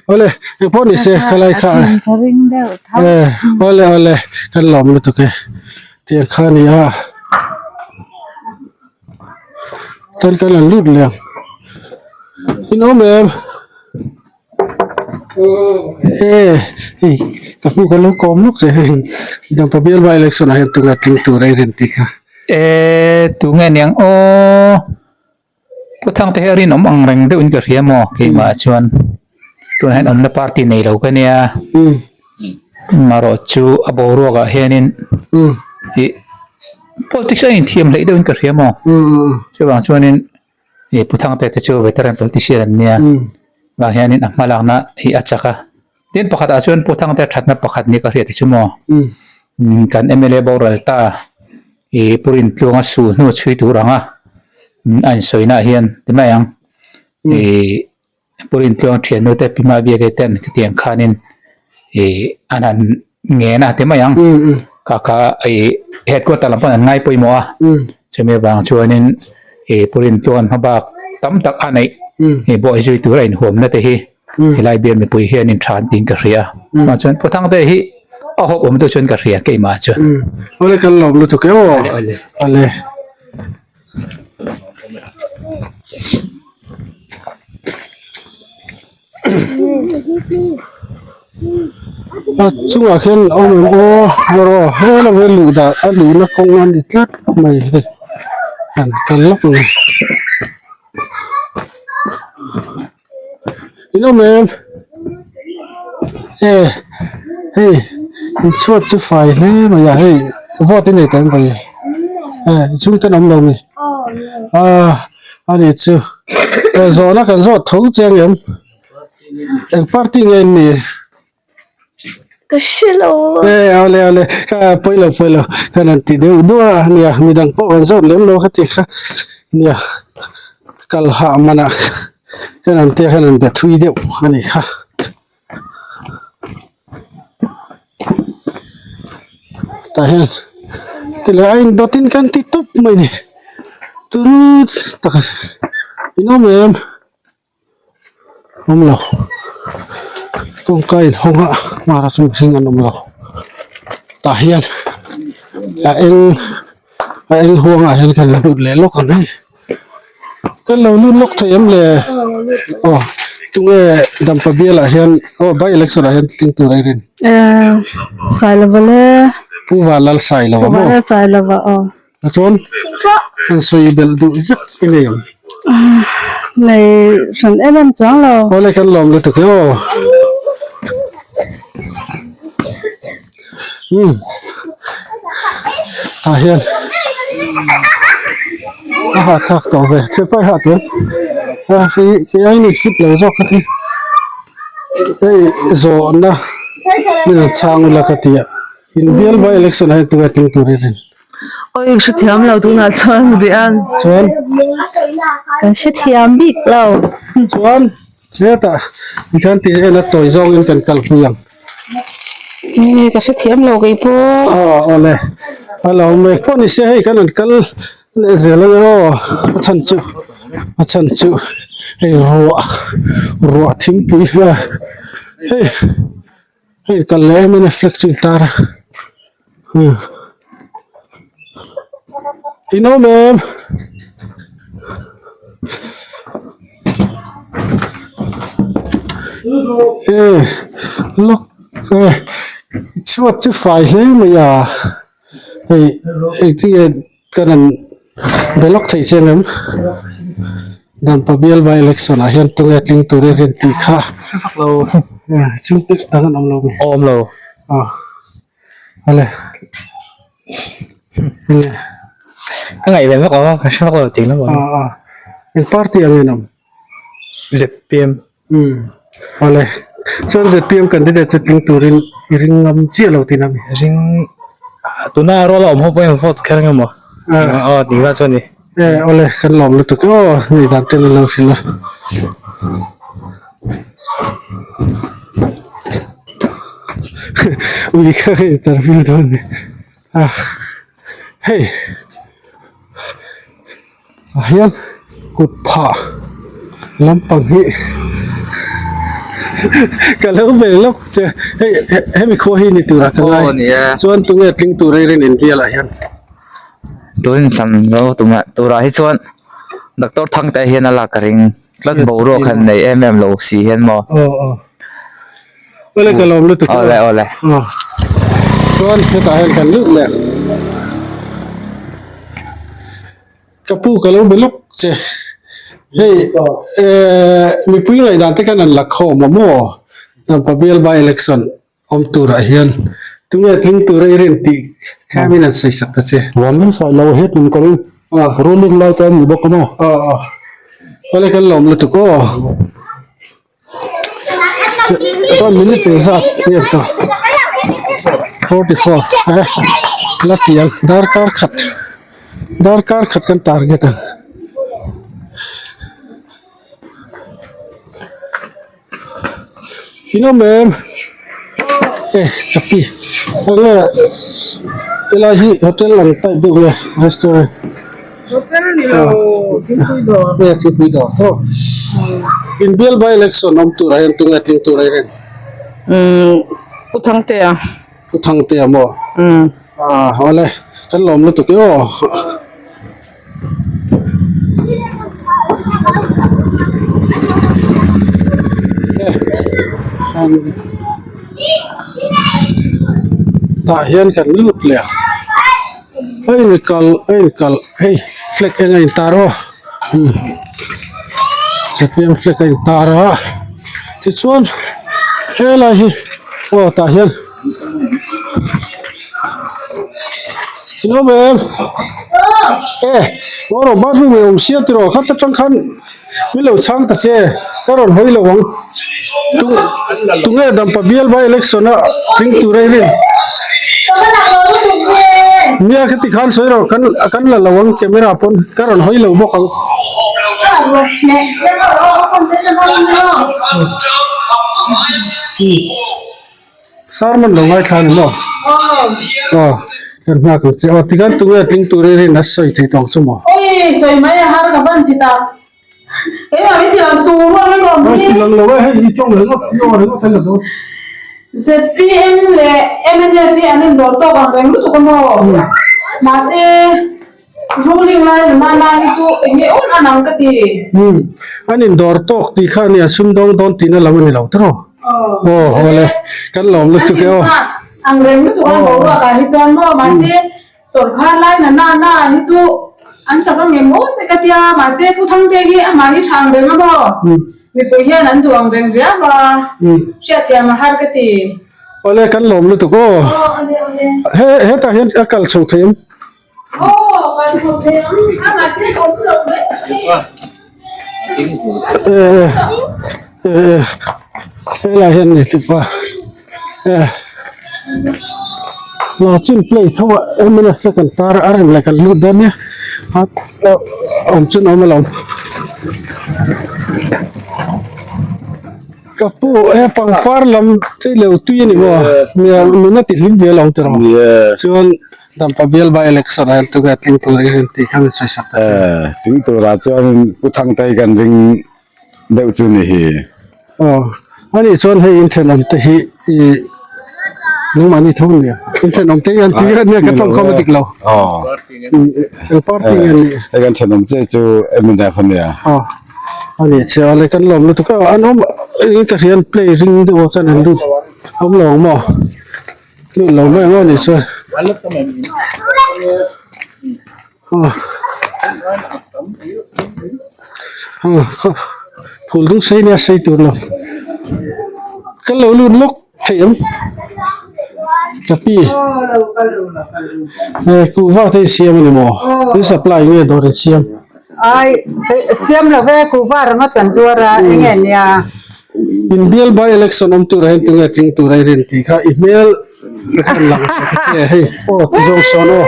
Awle engpawh ni se khalai kha Ka ring deuh tho. Awle awle kan lawm lutuk e tiang kha a ni a. Chuan kan han lut leh ang. In awm em? E hei ka hmu ka lo kawm lawk che hei Dampa bial by election ah hian tunge tling tur a i rin tih kha. E tunge niang aw Pu Thangte hi a rinawm ang reng deuhin ka hria maw keimah chuan tunah hian awmna party nei lo ka nia marawh chu a boruak ah hianin ih politics a inthiam hleih deuhin ka hria maw chuvang chuanin. Ih Pu Thangte te chu veteran politician an nia vang hianin a hma lakna hi a chak a tin pakhatah chuan Pu Thangte thatna pakhat ni ka hriat hi chu maw kan mla boral ta ih Pu Rintluanga su hnu chhui tur anga a insawi naah hian ti mai ang ih Pu Rintluanga thiannu te Pi Mabiake ten khitiang khanin ih an han ngen a ti mai ang kha kha ih headquarter lam pawn an ngai pawimawh a chumi avang chuanin ih Pu Rintluanga'n hmabak tam tak a neih ih bawh zui tur a inhuamna te hi helai bial mipui hianin tha an tiin ka hria a chuan Pu Thangte hi a hawp awm deuh chuan ka hria keimah chuan. Awle kan lawm lutuk e aw awle. A chungah khian a awm em aw maw he lam hian luh dah a luhna kawng a ni tlat mai hei han kal lawk ang in awm em e hei inchhuat chu fai hle mai a hei vote i nei tawh em bai e chhungte an awm lo mi ah ani chu zawhna kan zawt tho chiang em eng party nge an nih. Ka hre lo. E awle awle ka pawi lo pawi lo kan han ti deuh duah a nia midang pawh kan zawt lem lo kha ti kha nia kal hah manah kan han tia khan han be thui deuh a ni kha. Tah hian tilai a indawt in kan ti tawp mai ni tut tak in awm em. Awm lo kawngka inhawng a hmar ah chuan mihring an awm lo tah hian a eng a eng huang ah hian kan lo lut leh lawk ang hei kan lo lut lawk thei em le aw tunge dampa bial ah hian aw by election ah hian tling tur a i rin Sailova le Pu Vanlal Sailova maw Pu Vanlal Sailova aw. Chuan kan sawi belh duh zet i nei ang. Nei hran em em chuang lo. Awle kan lawm lutuk e aw. Umm tah hian a hahthlak tawh ve che pai hah tawh a hei hi a in fit lo zawk ka ti hei zawhna min rawn chhang ula ka ti a inbial by election ah hian tunge tling tur i rin. Oi hrethiam lo tunah chuan rian. Chuan. Kan hrethiam bik lo. Chuan hetah tikhian tih en a tawi zawngin kan kal pui ang. Nge ka hrethiam lo kei pawh. Aw awle. Hello me pawh ni se hei kan han kal leh zel ang aw a chhan chu a chhan chu hei ruah ruah thingpui a hei. Hei kal leh em em a flag chu intar a hmm in awm em e lawk e chhuat chu fai hle mai a hei engtinge Ka rawn be lawk thei che ngem? Dampa bial by election ah hian tunge tling tur i rin tih kha chung te dang an awm lo mi? Awm lo. Aw ale enge? Ka ngaih ve vak lo a, ka hre vak lo tih lam awm. Aw aw eng party ang nge an awm? ZPM. Umm awle chuan ZPM candidate chu tling turin i ring ngam chiah lo tihna mi? Ring tuna rual a awm ho pawhin vote kher ang emaw aw tih kha chuan ni. E awle kan lawm lutuk e aw nei dan ten an lo hrilh a. Ui kha ka interview dawn ni a hei tah hian. Kut phah lampang hi ka lo ve lawk che hei hemi khua hi ni turah ka ngai chuan tunge tling tur ei rin inbial ah hian. Tun thlam lo tumah turah hi chuan doctor Thangte hian a lak ka ring tlat boruak han nei em em lo si hian maw. Aw aw awle ka lawm lutuk awle awle chuan hetah hian kan lut leh. Ka pu ka lo be lawk che. Hei eh mipui ngaihdan te khan an la khawm a maw? Dampa bial by election awm turah hian tunge tling tura i rin tih kha min an sawi sak ta che. Van min sawi lo he tum ka ring. Ruling lai te an ni bawk a maw? Aw aw. Awle kan lawm lutuk aw. Chuan minute engzat nge ta 44 eh la ti ang darkar khat darkar khat kan target ang. In awm em eh ka pi enge helai hi hotel ang type deuh nge restaurant. Hotel ni lo thingpui dawr. Nge thingpui dawr tho. In bial by election awm turah hian tunge tling tur a i rin? Umm Pu Thangtea. Pu Thangtea maw? Umm. Ah awle kan lawm lutuk e aw. Tah hian kan lut leh a. A inkal a inkal hei flag eng a intar aw umm zpm flag a intar a tichuan helai hi aw tah hian in awm em e maw rawh bathroom ah i awm sia tiraw khat atang khan min lo chhang ta che ka rawn hawi lo ang tu tunge dampa bial by election a tling tur a i rin nia khati khan sawi rawh kan kan la lo ang camera pawn ka rawn hawi lo bawk ang. Sermon lo ngaithla a ni maw? Aw kan nghak ang che. Aw tikhan tunge tling tur i rin a sawi thei tawng chu maw? Oi sawi mai a har ka van ti tak. Keimah min ti lang sur ruang in awm hi. Ti lang lo e hei i tawng ringawt i aw ringawt a la dawn. ZPM leh mnf hi an indawr tawk ang reng lutuk a maw? Mahse Ruling lai nuna na hi chu eng nge awm an ang ka ti. Umm an indawr tawk tih kha ania sumdawng dawn tihna lam a ni lo tawh. Aw awle kan lawm lutuk e aw. Ang reng lutuk a boruak ah hi chuan maw mahse sawrkhar lai nana na hi chu an chak ang em aw te ka tia mahse Pu Thangte hi amah hi tha ang reng a maw mipui hian an duh ang reng riau a hriatthiam a har ka ti. Awle kan lawm lutuk aw. He hetah hian a kal chho thei em? Helai hian ni tlupa la chin play tho a mnf te kan tar a reng leh kan lut dawn nia awm chu an awm alawm ka pu he pangpar lam te lo tui a ni maw nuna ti hlim ve alawm tiraw chuan. Dampa bial by election ah hian tunge tling tur i rin tih kha min sawi sak ta che. Eh, tling turah chuan Pu Thangtei kan ring deuh chu ni hi. Aw, ani chuan hei in thenawm te hi i nangmahni tho nia. In thenawm te hi an ti a nia ka tawngkam a dik lo. Aw. Eng party nge an nih? Hei kan thenawm che chu MNF a nia. Aw, ani chuan le kan lawm lutuk a, an awm in ka hria an play ring deuh a kan han lut awm lo ang maw? Lut lo mai ang aw ni chuan aw phul dung sei nia sei tur lo kan lo lut lawk theih ang ka pi eh kuhva te in siam a ni maw in supply nge dawr in siam ai siam lo ve kuhva ringawt kan zuar a enge nia. Inbial by election awm turah hian tunge tling tur a i rin tih kha i hmel ka khan lang sa ta che hei aw ti zawng sawn aw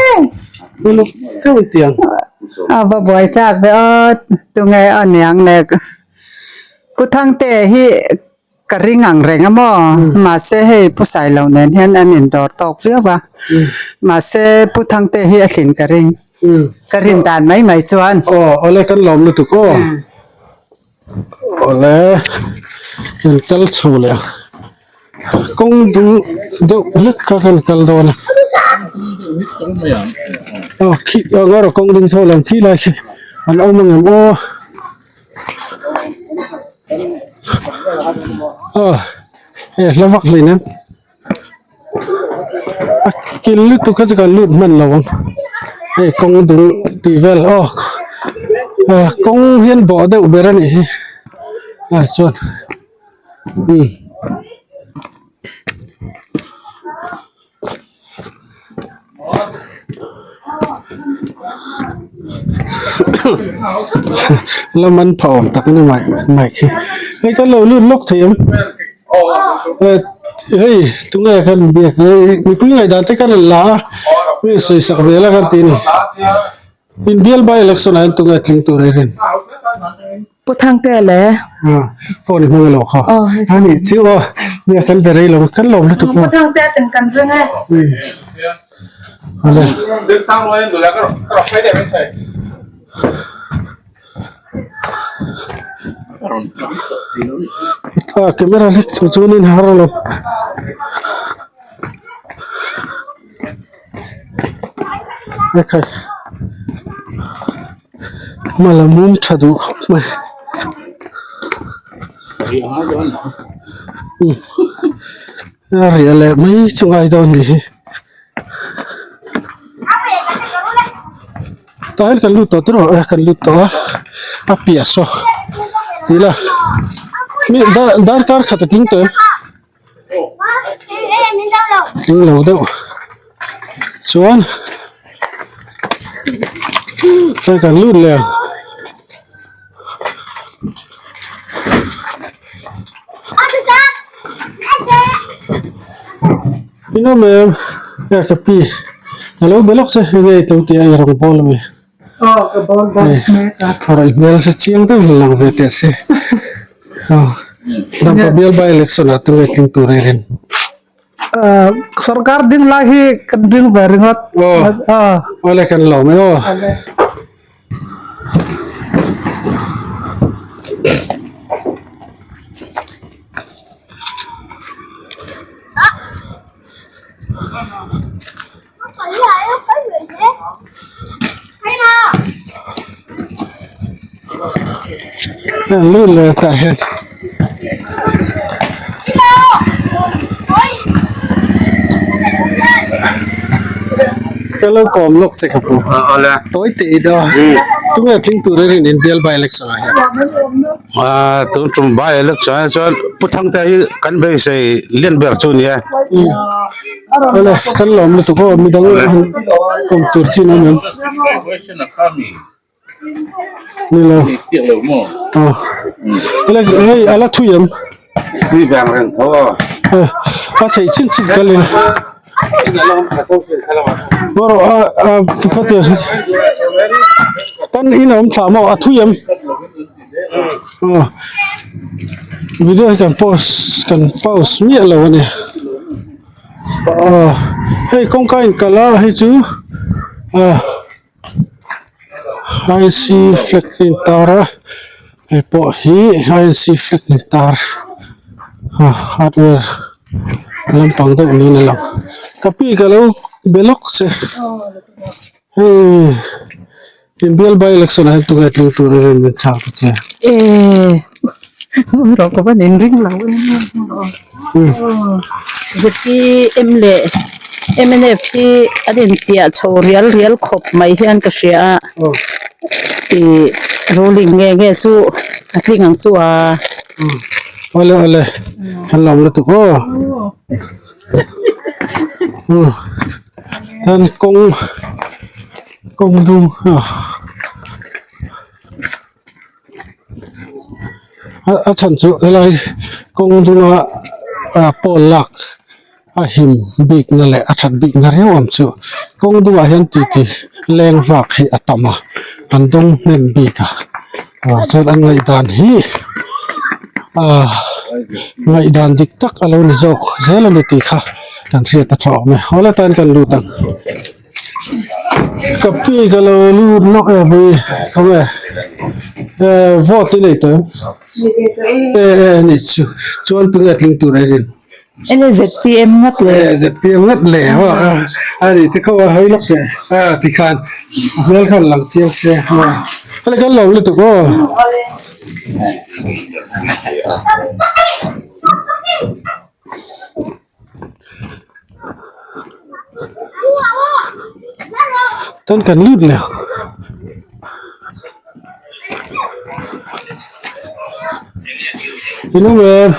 uluk deuh in tiang. A va buai tlak ve aw tunge a niang le Pu Thangte hi ka ring ang reng a maw mahse hei Pu Sailo nen hian an indawr tawk viau a mahse Pu Thangte hi a hlin ka ring. Ka rin dan mai mai chuan. Aw awle kan lawm lutuk aw. Awle kan kal chho leh a kawng dung deuh hlek kha kan kal dawn a. Aw khi aw ngaw rawh kawng dung tho lo khi lai khi an awm ang em aw. Aw he hla vak hlein em a kil lutuk kha chu kan lut hman lo ang hei kawng dung tih vel aw kawng hian bawh deuh ber a nih hi ah chuan umm. La man pha awm tak a ni mai mai khi hei kan lo lut lawk thei ang eh hei tunge kan biak mipui ngaihdan te kan rawn la a mi sawisak vel a kan tih a ni. Inbial by election ah hian tunge tling tur i rin? Pu Thangtea le. Phone i hmang elo kha. A nih chu aw. Nia kan be rei lo kan lawm lutuk maw. Pu Thangtea ten kan ring e. Awle. Camera hlek chung chuan in har lo. Hmala mum tha duh khawp mai a riah leh mai chu ngai dawn ni hi tah hian kan lut tawh tiraw e kan lut tawh a a piah saw tih ila darkar khat a tling tawh em. Tling lo deuh chuan hei kan lut leh ang in awm em e ka pi a lo be lawk che enge i to tih a i rawn bawl ami rawn hmel se chiang deuh lang ve teh se. Dampa bial by election ah tunge tling tur i rin? Sorkar ding lai hi kan ring ve ringawt. Aw awle kan lawm e aw. Lut leh tah hian ka lo kawm lawk che ka pu tawi teh i daw tunge tling tur a rin inbial by election ah hian. Tun tum by election ah chuan Pu Thangtea hi kan beisei lian ber chu a ni e. Awle kan lawm lutuk aw midang han kawm tur chin awm em ni lo aw awle hei a la thui em thui vang reng tho aw a theih chin chin kal ila maw a a khawte tan in a awm thlah maw a thui em aw video hi kan pause kan pause miah lo a ni aw hei kawngka in kalh a hei chu ah I C flag a intar a hei pawh hi I C flag intar ah hardware lampang deuh niin a lang ka pi ka lo be lawk che hei. Inbial by election ah hian tunge tling tur a rin min chhak ta che. Eh rawh ka van in ring lo ZPM leh mnf hi an inpiah chho rial rial khawp mai hian ka hria a ih ruling nge nge chu a tling ang chu a. Awle awle an lawm lutuk aw. Tan kawng kawng dung a chhan chu helai kawng dunga ah pawl lak a him bik na leh a that bik na riau ang chu kawng dungah hian titi leng vak hi a tam a an dawng hnem bik a ah chuan an ngaihdan hi ah ngaihdan dik tak a lo ni zawk zel a ni tih kha kan hriat a tha awm e awle tan kan lut ang. Ka pi ka lo lut lawk e pui khawnge eh vote i nei tawh em? Eh eh ni chu chuan tunge tling tur e rin? Enge ZPM ngat le? Eh ZPM ngat le maw a ni chu khaw a hawi lawk teh a tikhan hmel khan lang chiang se maw hei kan lo lutuk aw. Tan kan lut leh ang. In awm em?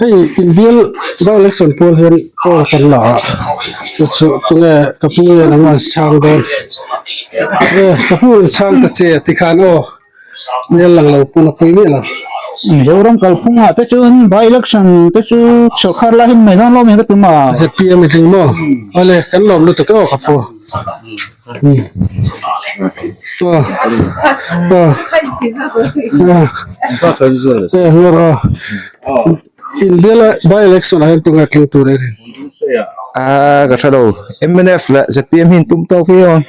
Hei inbial by election pawl hian poll kan la a chu chu tunge ka pu nge nangmah an chhang dawn e ka pu an chhang ta che tikhan aw. Nel lang lo pawn a pui miah lo. Mizoram kalphungah te chuan by election te chu sawrkar lai hian mai dawn lo mai ka tum a. ZPM i tling maw? Awle kan lawm lutuk aw ka pu. Aw aw aw ngawr aw. Inbial a by election ah hian tunge tling tur e rin? Ah ka hre lo mnf leh ZPM hi in tum tawk viau ang.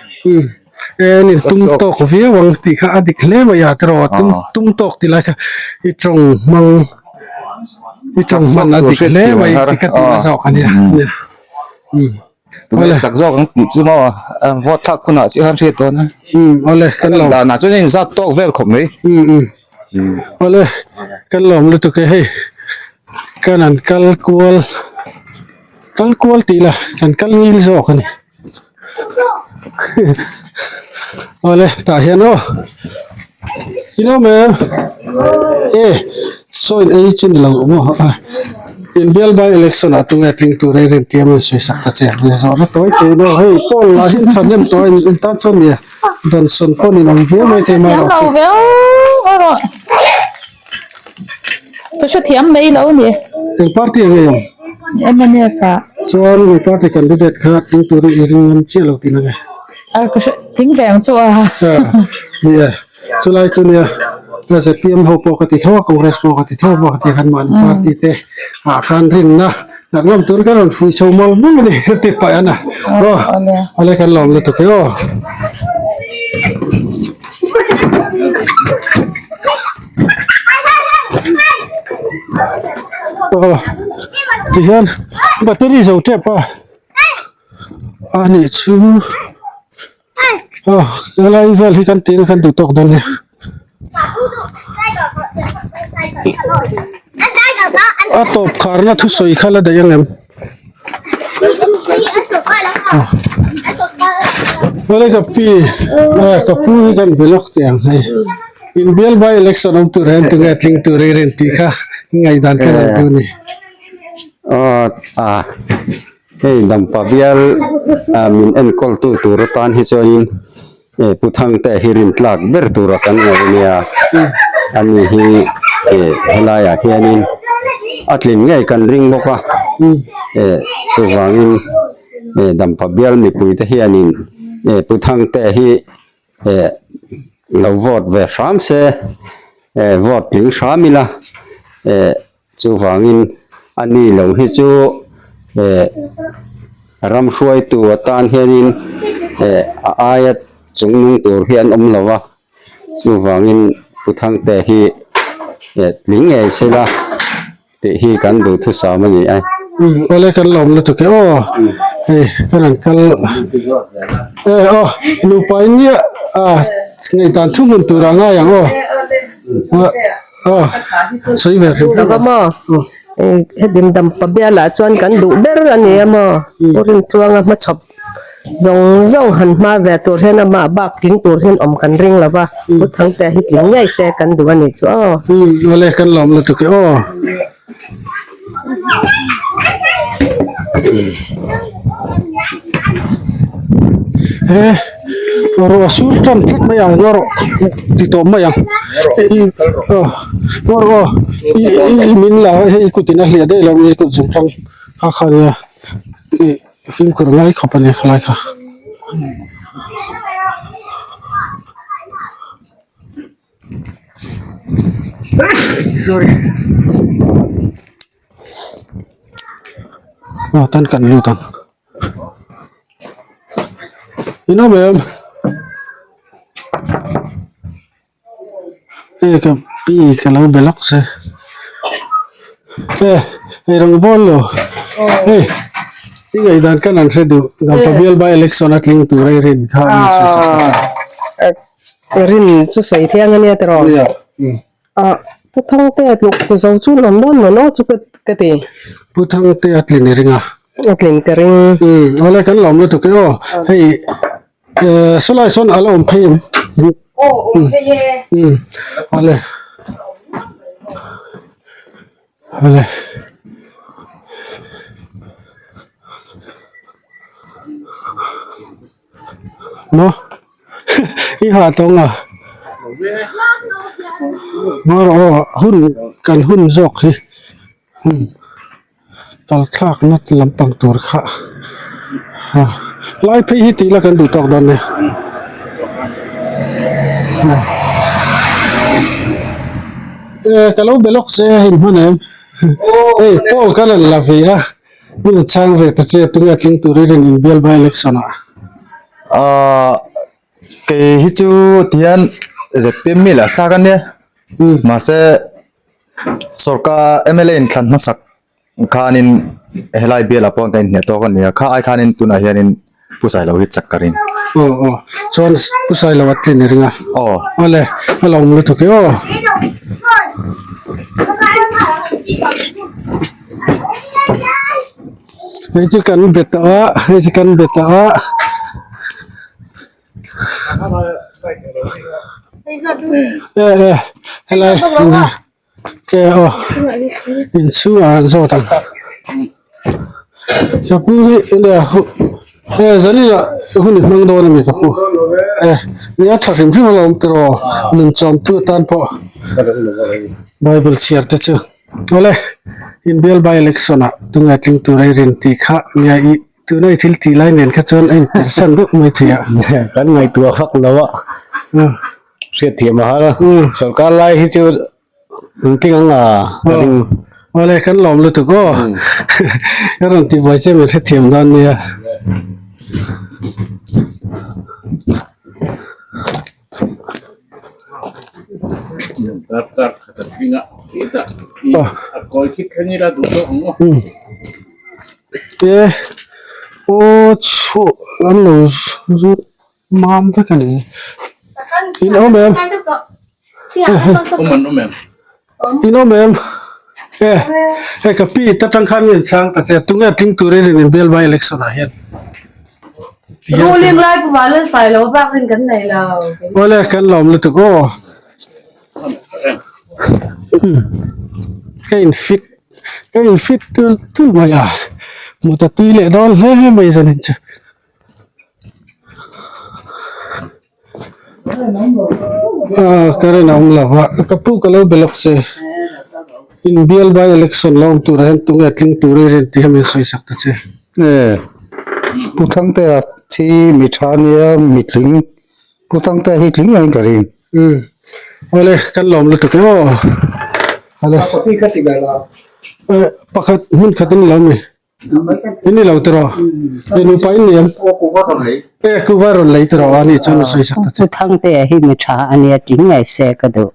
En in tum tawk viau ang tih kha a dik hle mai a tiraw tum tum tawk tih lai kha i tawng hmang i tawng hman a dik hle mai tih ka tih na zawk a nia umm Tunge chak zawk ang tih chu maw vote thlak hunah chiah khan hriat dawn a umm awle kan lo danah chuan a inzat tawk vel khawp mai umm umm awle kan lawm lutuk e hei kan an kal kual kal kual tih la kan kal ngil zawk a ni. Awle tah hian aw in awm em e saw in ei chu ni lo maw inbial by election ah tunge tling tur a i rin tia min sawi sak ta che ang zawhna tawi tawi in aw hei pawl lah hi in thahnem tawh a in tan chuan nia dawnsawn pawn in awm viau mai thei mai erawh chu. Ka hrethiam mai lo ni. Eng party ang nge awm? MNF ah. Chuan mi party candidate kha tling turin i ring ngam chiah lo tih na nge? A ka hre tling ve ang chu a. Ni e, chulai chu nia la ZPM ho pawh ka ti tho a, Congress pawh ka ti tho a, ti khan mahni party te ah khan rinna nghat ngam tur ka rawn fuih chho mawl mawl a ni ka ti paih a na. Aw, awle kan lawm lutuk e aw. Aw tihian battery zo tep a a nih chu aw helai vel hi kan tih na kan duh tawk dawn nia a tawp kharna thusawi kha la daih ang em. Awle ka pi ka pu hi kan be lawk teh ang hei inbial by election awm tur hian tunge tling tur i rin tih kha ngaihdan ka nei duh a ni. Aw a hei dampa bial min enkawl tu tur atan hi chuanin Pu Thangte hi rin tlak ber tura kan ngaih a nia, ani hi helaiah hianin a tlin ngei kan ring bawk a, chuvangin Dampa bial mipuite hianin Pu Thangte hi lo vote ve hram se, vote tling hram ila. Chuvangin a ni lo hi chu eh ram hruaitu atan hianin eh a aia chungnung tur hi an awm lo va, chuvangin Pu Thangte hi eh tling ngei se la tih hi kan duhthusam a ni a. Umm awle kan lawm lutuk e aw hei kan han kal e aw nupa in nia ah ngaihdan thu hmun tur ah ngai ang aw. Lova maw hetim dampa bialah chuan kan duh ber a ni a maw Pu Rintluanga hmachhawp zawng zawng han hma ve tur hian amah bak tling tur hian awm kan ring lo va Pu Thangtea hi tling ngei se kan duh a nih chu aw. Awle kan lawm lutuk e aw. He ruah sur tan tlat mai a ngaw rawh ti tawp mai ang ngaw rawh aw i min la hei i kut in a hliah daih lo i kut zung tang kha kha nia ih fimkhur ngai khawp a ni khalai kha. Sorry aw tan kan lut ang. In awm em? E ka pi ka lo be lawk che e hei rawng bawl lo hei i ngaihdan ka nan hre duh Dampa bial by election a tling tur a i rin kha a ni sawi sak Ah rin chu sawi thiang ania tiraw ah Pu Thangtea tluk zo chu an awm dawn maw no chu ka ti. Pu Thangtea tlin i ring a. A tlin ka ring. Umm awle kan lawm lutuk e aw hei Sawlai sawn a la awm phei em? Aw awm phei e. Umm awle awle. Maw i ha tawng a maw rawh aw hun kan hun zawk hi umm. Kal thlak na lampang tur kha a lai phei hi tih la kan duh tawk dawn nia e ka lo be lawk che a hei hman em hei pawl ka rawn la ve a min rawn chhang ve ta che tunge tling tur i rawn inbial by election ah. Ahh kei hi chu tihian zpm mi lah sa ka nia mahse Sorkar mla in thlan hmasak khanin helai bialah pawh ka inhniah tawk a ni a, kha ai khanin tunah hianin Pu Sailo hi chak ka ring. Aw aw chuan Pu Sailo a tlin i ring a. Aw. Awle a lo awm lutuk e aw. Hei chu kan be tawh a hei chu kan be tawh a. E e helai e aw inchhungah an zawt ang ka pu hi enge e zaninah hun i hmang dawn a ni ka pu e nia tha hrim hrim a lo awm tiraw nun chawmtu atan pawh bible chhiar te chu. Awle, inbial by election ah tunge tling tur a i rin tih kha nia i tuna i thil tih lai nen kha chuan a inpersan deuh mai thei a. Kan ngaihtuah fak lo a, hriatthiam a har a, sorkar lai hi chu engtin ang a ka ring. Awle, kan lawm lutuk aw, ka rawn ti buai che min hrethiam dawn nia. Te aw chhuah an lo zut mam vek a ni in awm em in awm em e hei ka pi ta tang khan min chhang ta che tunge tling turin in bial by election ah hian. Ruling lai pu Valen Sailo bak rin kan nei lo. Awle kan lawm lutuk aw. Ka in fit ka in fit tul tul mai a mut a tui leh dawn hle hle mai zanin chu. Ah current a awm lo a ka pu ka lo be lawk che inbial by election la awm turah hian tunge tling tur i rin tih hi min sawi sak ta che. E Pu Thangtea thi mi tha nia mi tling Pu Thangtea hi tling ngeiin ka ring. Umm awle kan lawm lutuk e aw awle pakhat hmun khat in lo mi. In ni lo tiraw? Ni nupa in ni em? E kuva rawn lei tiraw a nih chuan sawi sak ta che. Pu Thangtea hi mi tha a nia tling ngei se ka duh.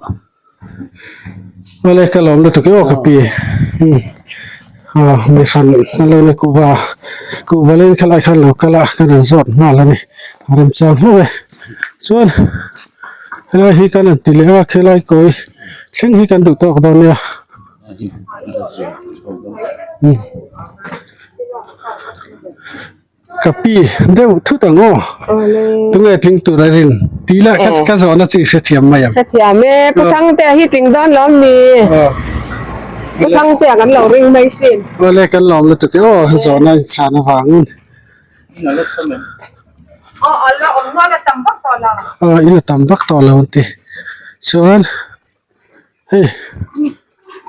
Awle ka lawm lutuk e aw ka pi. Mi hran a lo na kuva kuva leiin khalai khan lo kal a kan rawn zawt nghal a ni. A remchang hlauh e. Chuan helai hi kan rawn ti leh a khilai kawi thleng hi kan duh tawk dawn nia. Ka pi deuh thut ang aw tunge tling tur a rin tih lah ka ka zawhna chu i hrethiam mai ang. Hrethiam e Pu Thangtea hi tling dawn lawm ni Pu Thangtea kan lo ring mai sin. Awle kan lawm lutuk e aw zawhna in chhan avangin. Aw a la awm nual a tam vak tawh lo. Aw in a tam vak tawh lo an ti chuan. Hei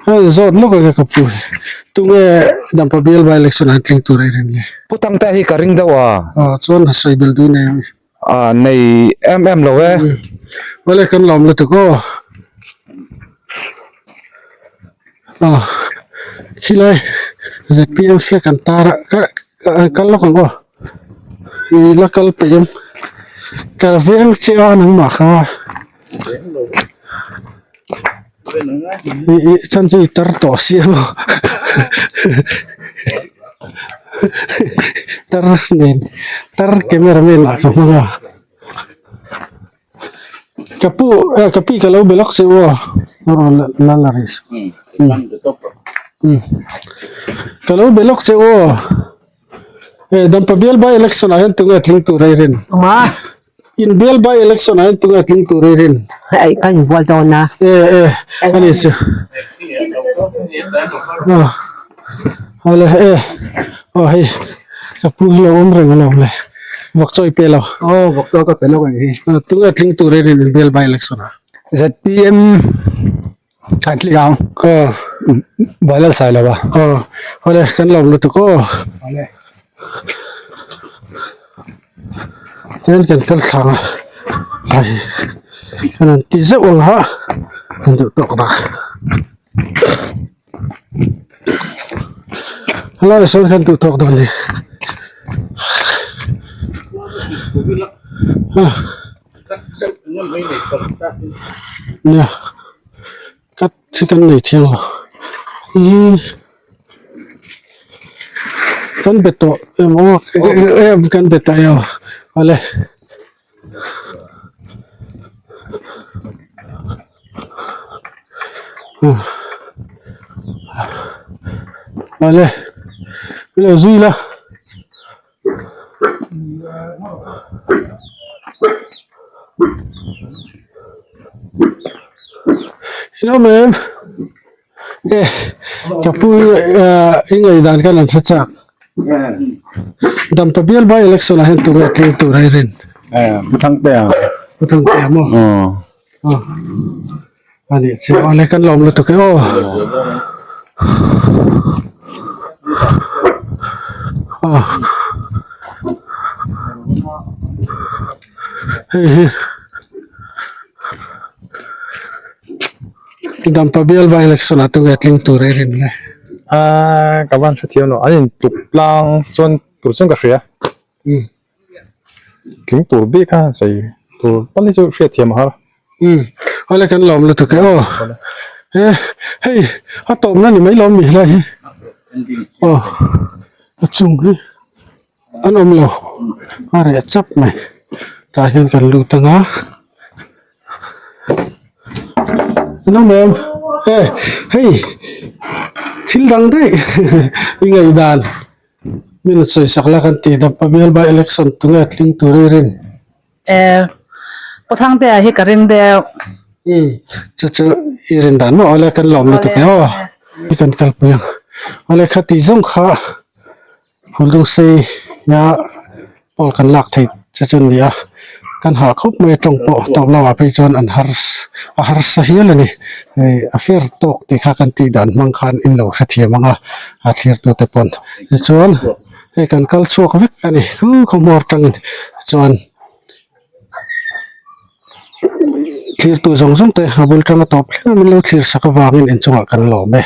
hei zawt lawk anga ka pu hi tunge Dampa bial by election an tling tur a i rin le. Pu Tangte hi ka ring deuh a. Aw chuan sawi bel dui nei ami. A nei em em lo e. Awle kan lawm lutuk aw. Aw khilai zpm flag an tar a kal lawk ang aw i la kal peih em. Ka veng che a nangmah kha. I i chan chu i tar tawh si a maw tar nen tar camera man ah ka hmang a ka pu eh ka pi ka lo be lawk che u aw la la rih suh ka lo be lawk che u aw eh dampa bial by election ah hian tunge tling tur a i rin. In bial by election ah hian tunge tling tur i rin? Hei ka inbual dawn a. E e ani chu. Aw awle e aw hei ka pu hi lo awm reng alawm le vawk chaw i pe lo. Aw vawk chaw ka pe lawk ang hi. Tunge tling tur i rin in bial by election ah? ZPM an tling ang. Aw. Buai lal sai lo a. Aw awle kan lawm lutuk aw. Awle. Hian kan kal thlang a ai kan han ti zeuh ang a kan duh tawk dah helai ah sawn kan duh tawk dawn a ni nia cut hi kan nei thiang lo ihh. Kan be tawh em aw em kan be tawh emaw awle awle ilo zui la. Ilo mem. E ka pu i ngaihdan khan an hre chak dampa bial by election ah hian tunge tling tur a i rin Pu Thangtea Pu Thangtea maw aw ani chu awle kan lawm lutuk e aw aw hei hi. Dampa bial by election ah tunge tling tur i rin le? Aaa ka van hrethiam lo, an in tluk tlang chuan tur chuan ka hria. Tling tur bik kha sawi tur tal hi chu hriatthiam a har. Umm awle kan lawm lutuk e aw. He hei a tawpna ni mai lawm mi helai hi aw a chung hi an awm lo a reh chap mai tah hian kan lut ang a. An awm em e hei thil dang daih i ngaihdan min sawi sak la kan tih dampa bial by election tunge tling tur i rin e Pu Thangtea hi ka ring deuh um chu chu i rin dan maw awle kan lawm lutuk e aw i kan kalpui ang awle khati zawng kha Phulung sei nia pawl kan lak theih che chu a ni a kan hah khawp mai a tawng pawh tawp lamah phei chuan an har a harsa hial a ni hei a fer tawk tih kha kan tih dan hmang khan in lo hrethiam ang a a thlir tu te pawn tichuan hei kan kal chhuak vek a ni khu khaw hmawr tangin chuan thlir tu zawng zawng te a bul tanga tawp thleng a min lo thlir sak avangin inchungah kan lawm e.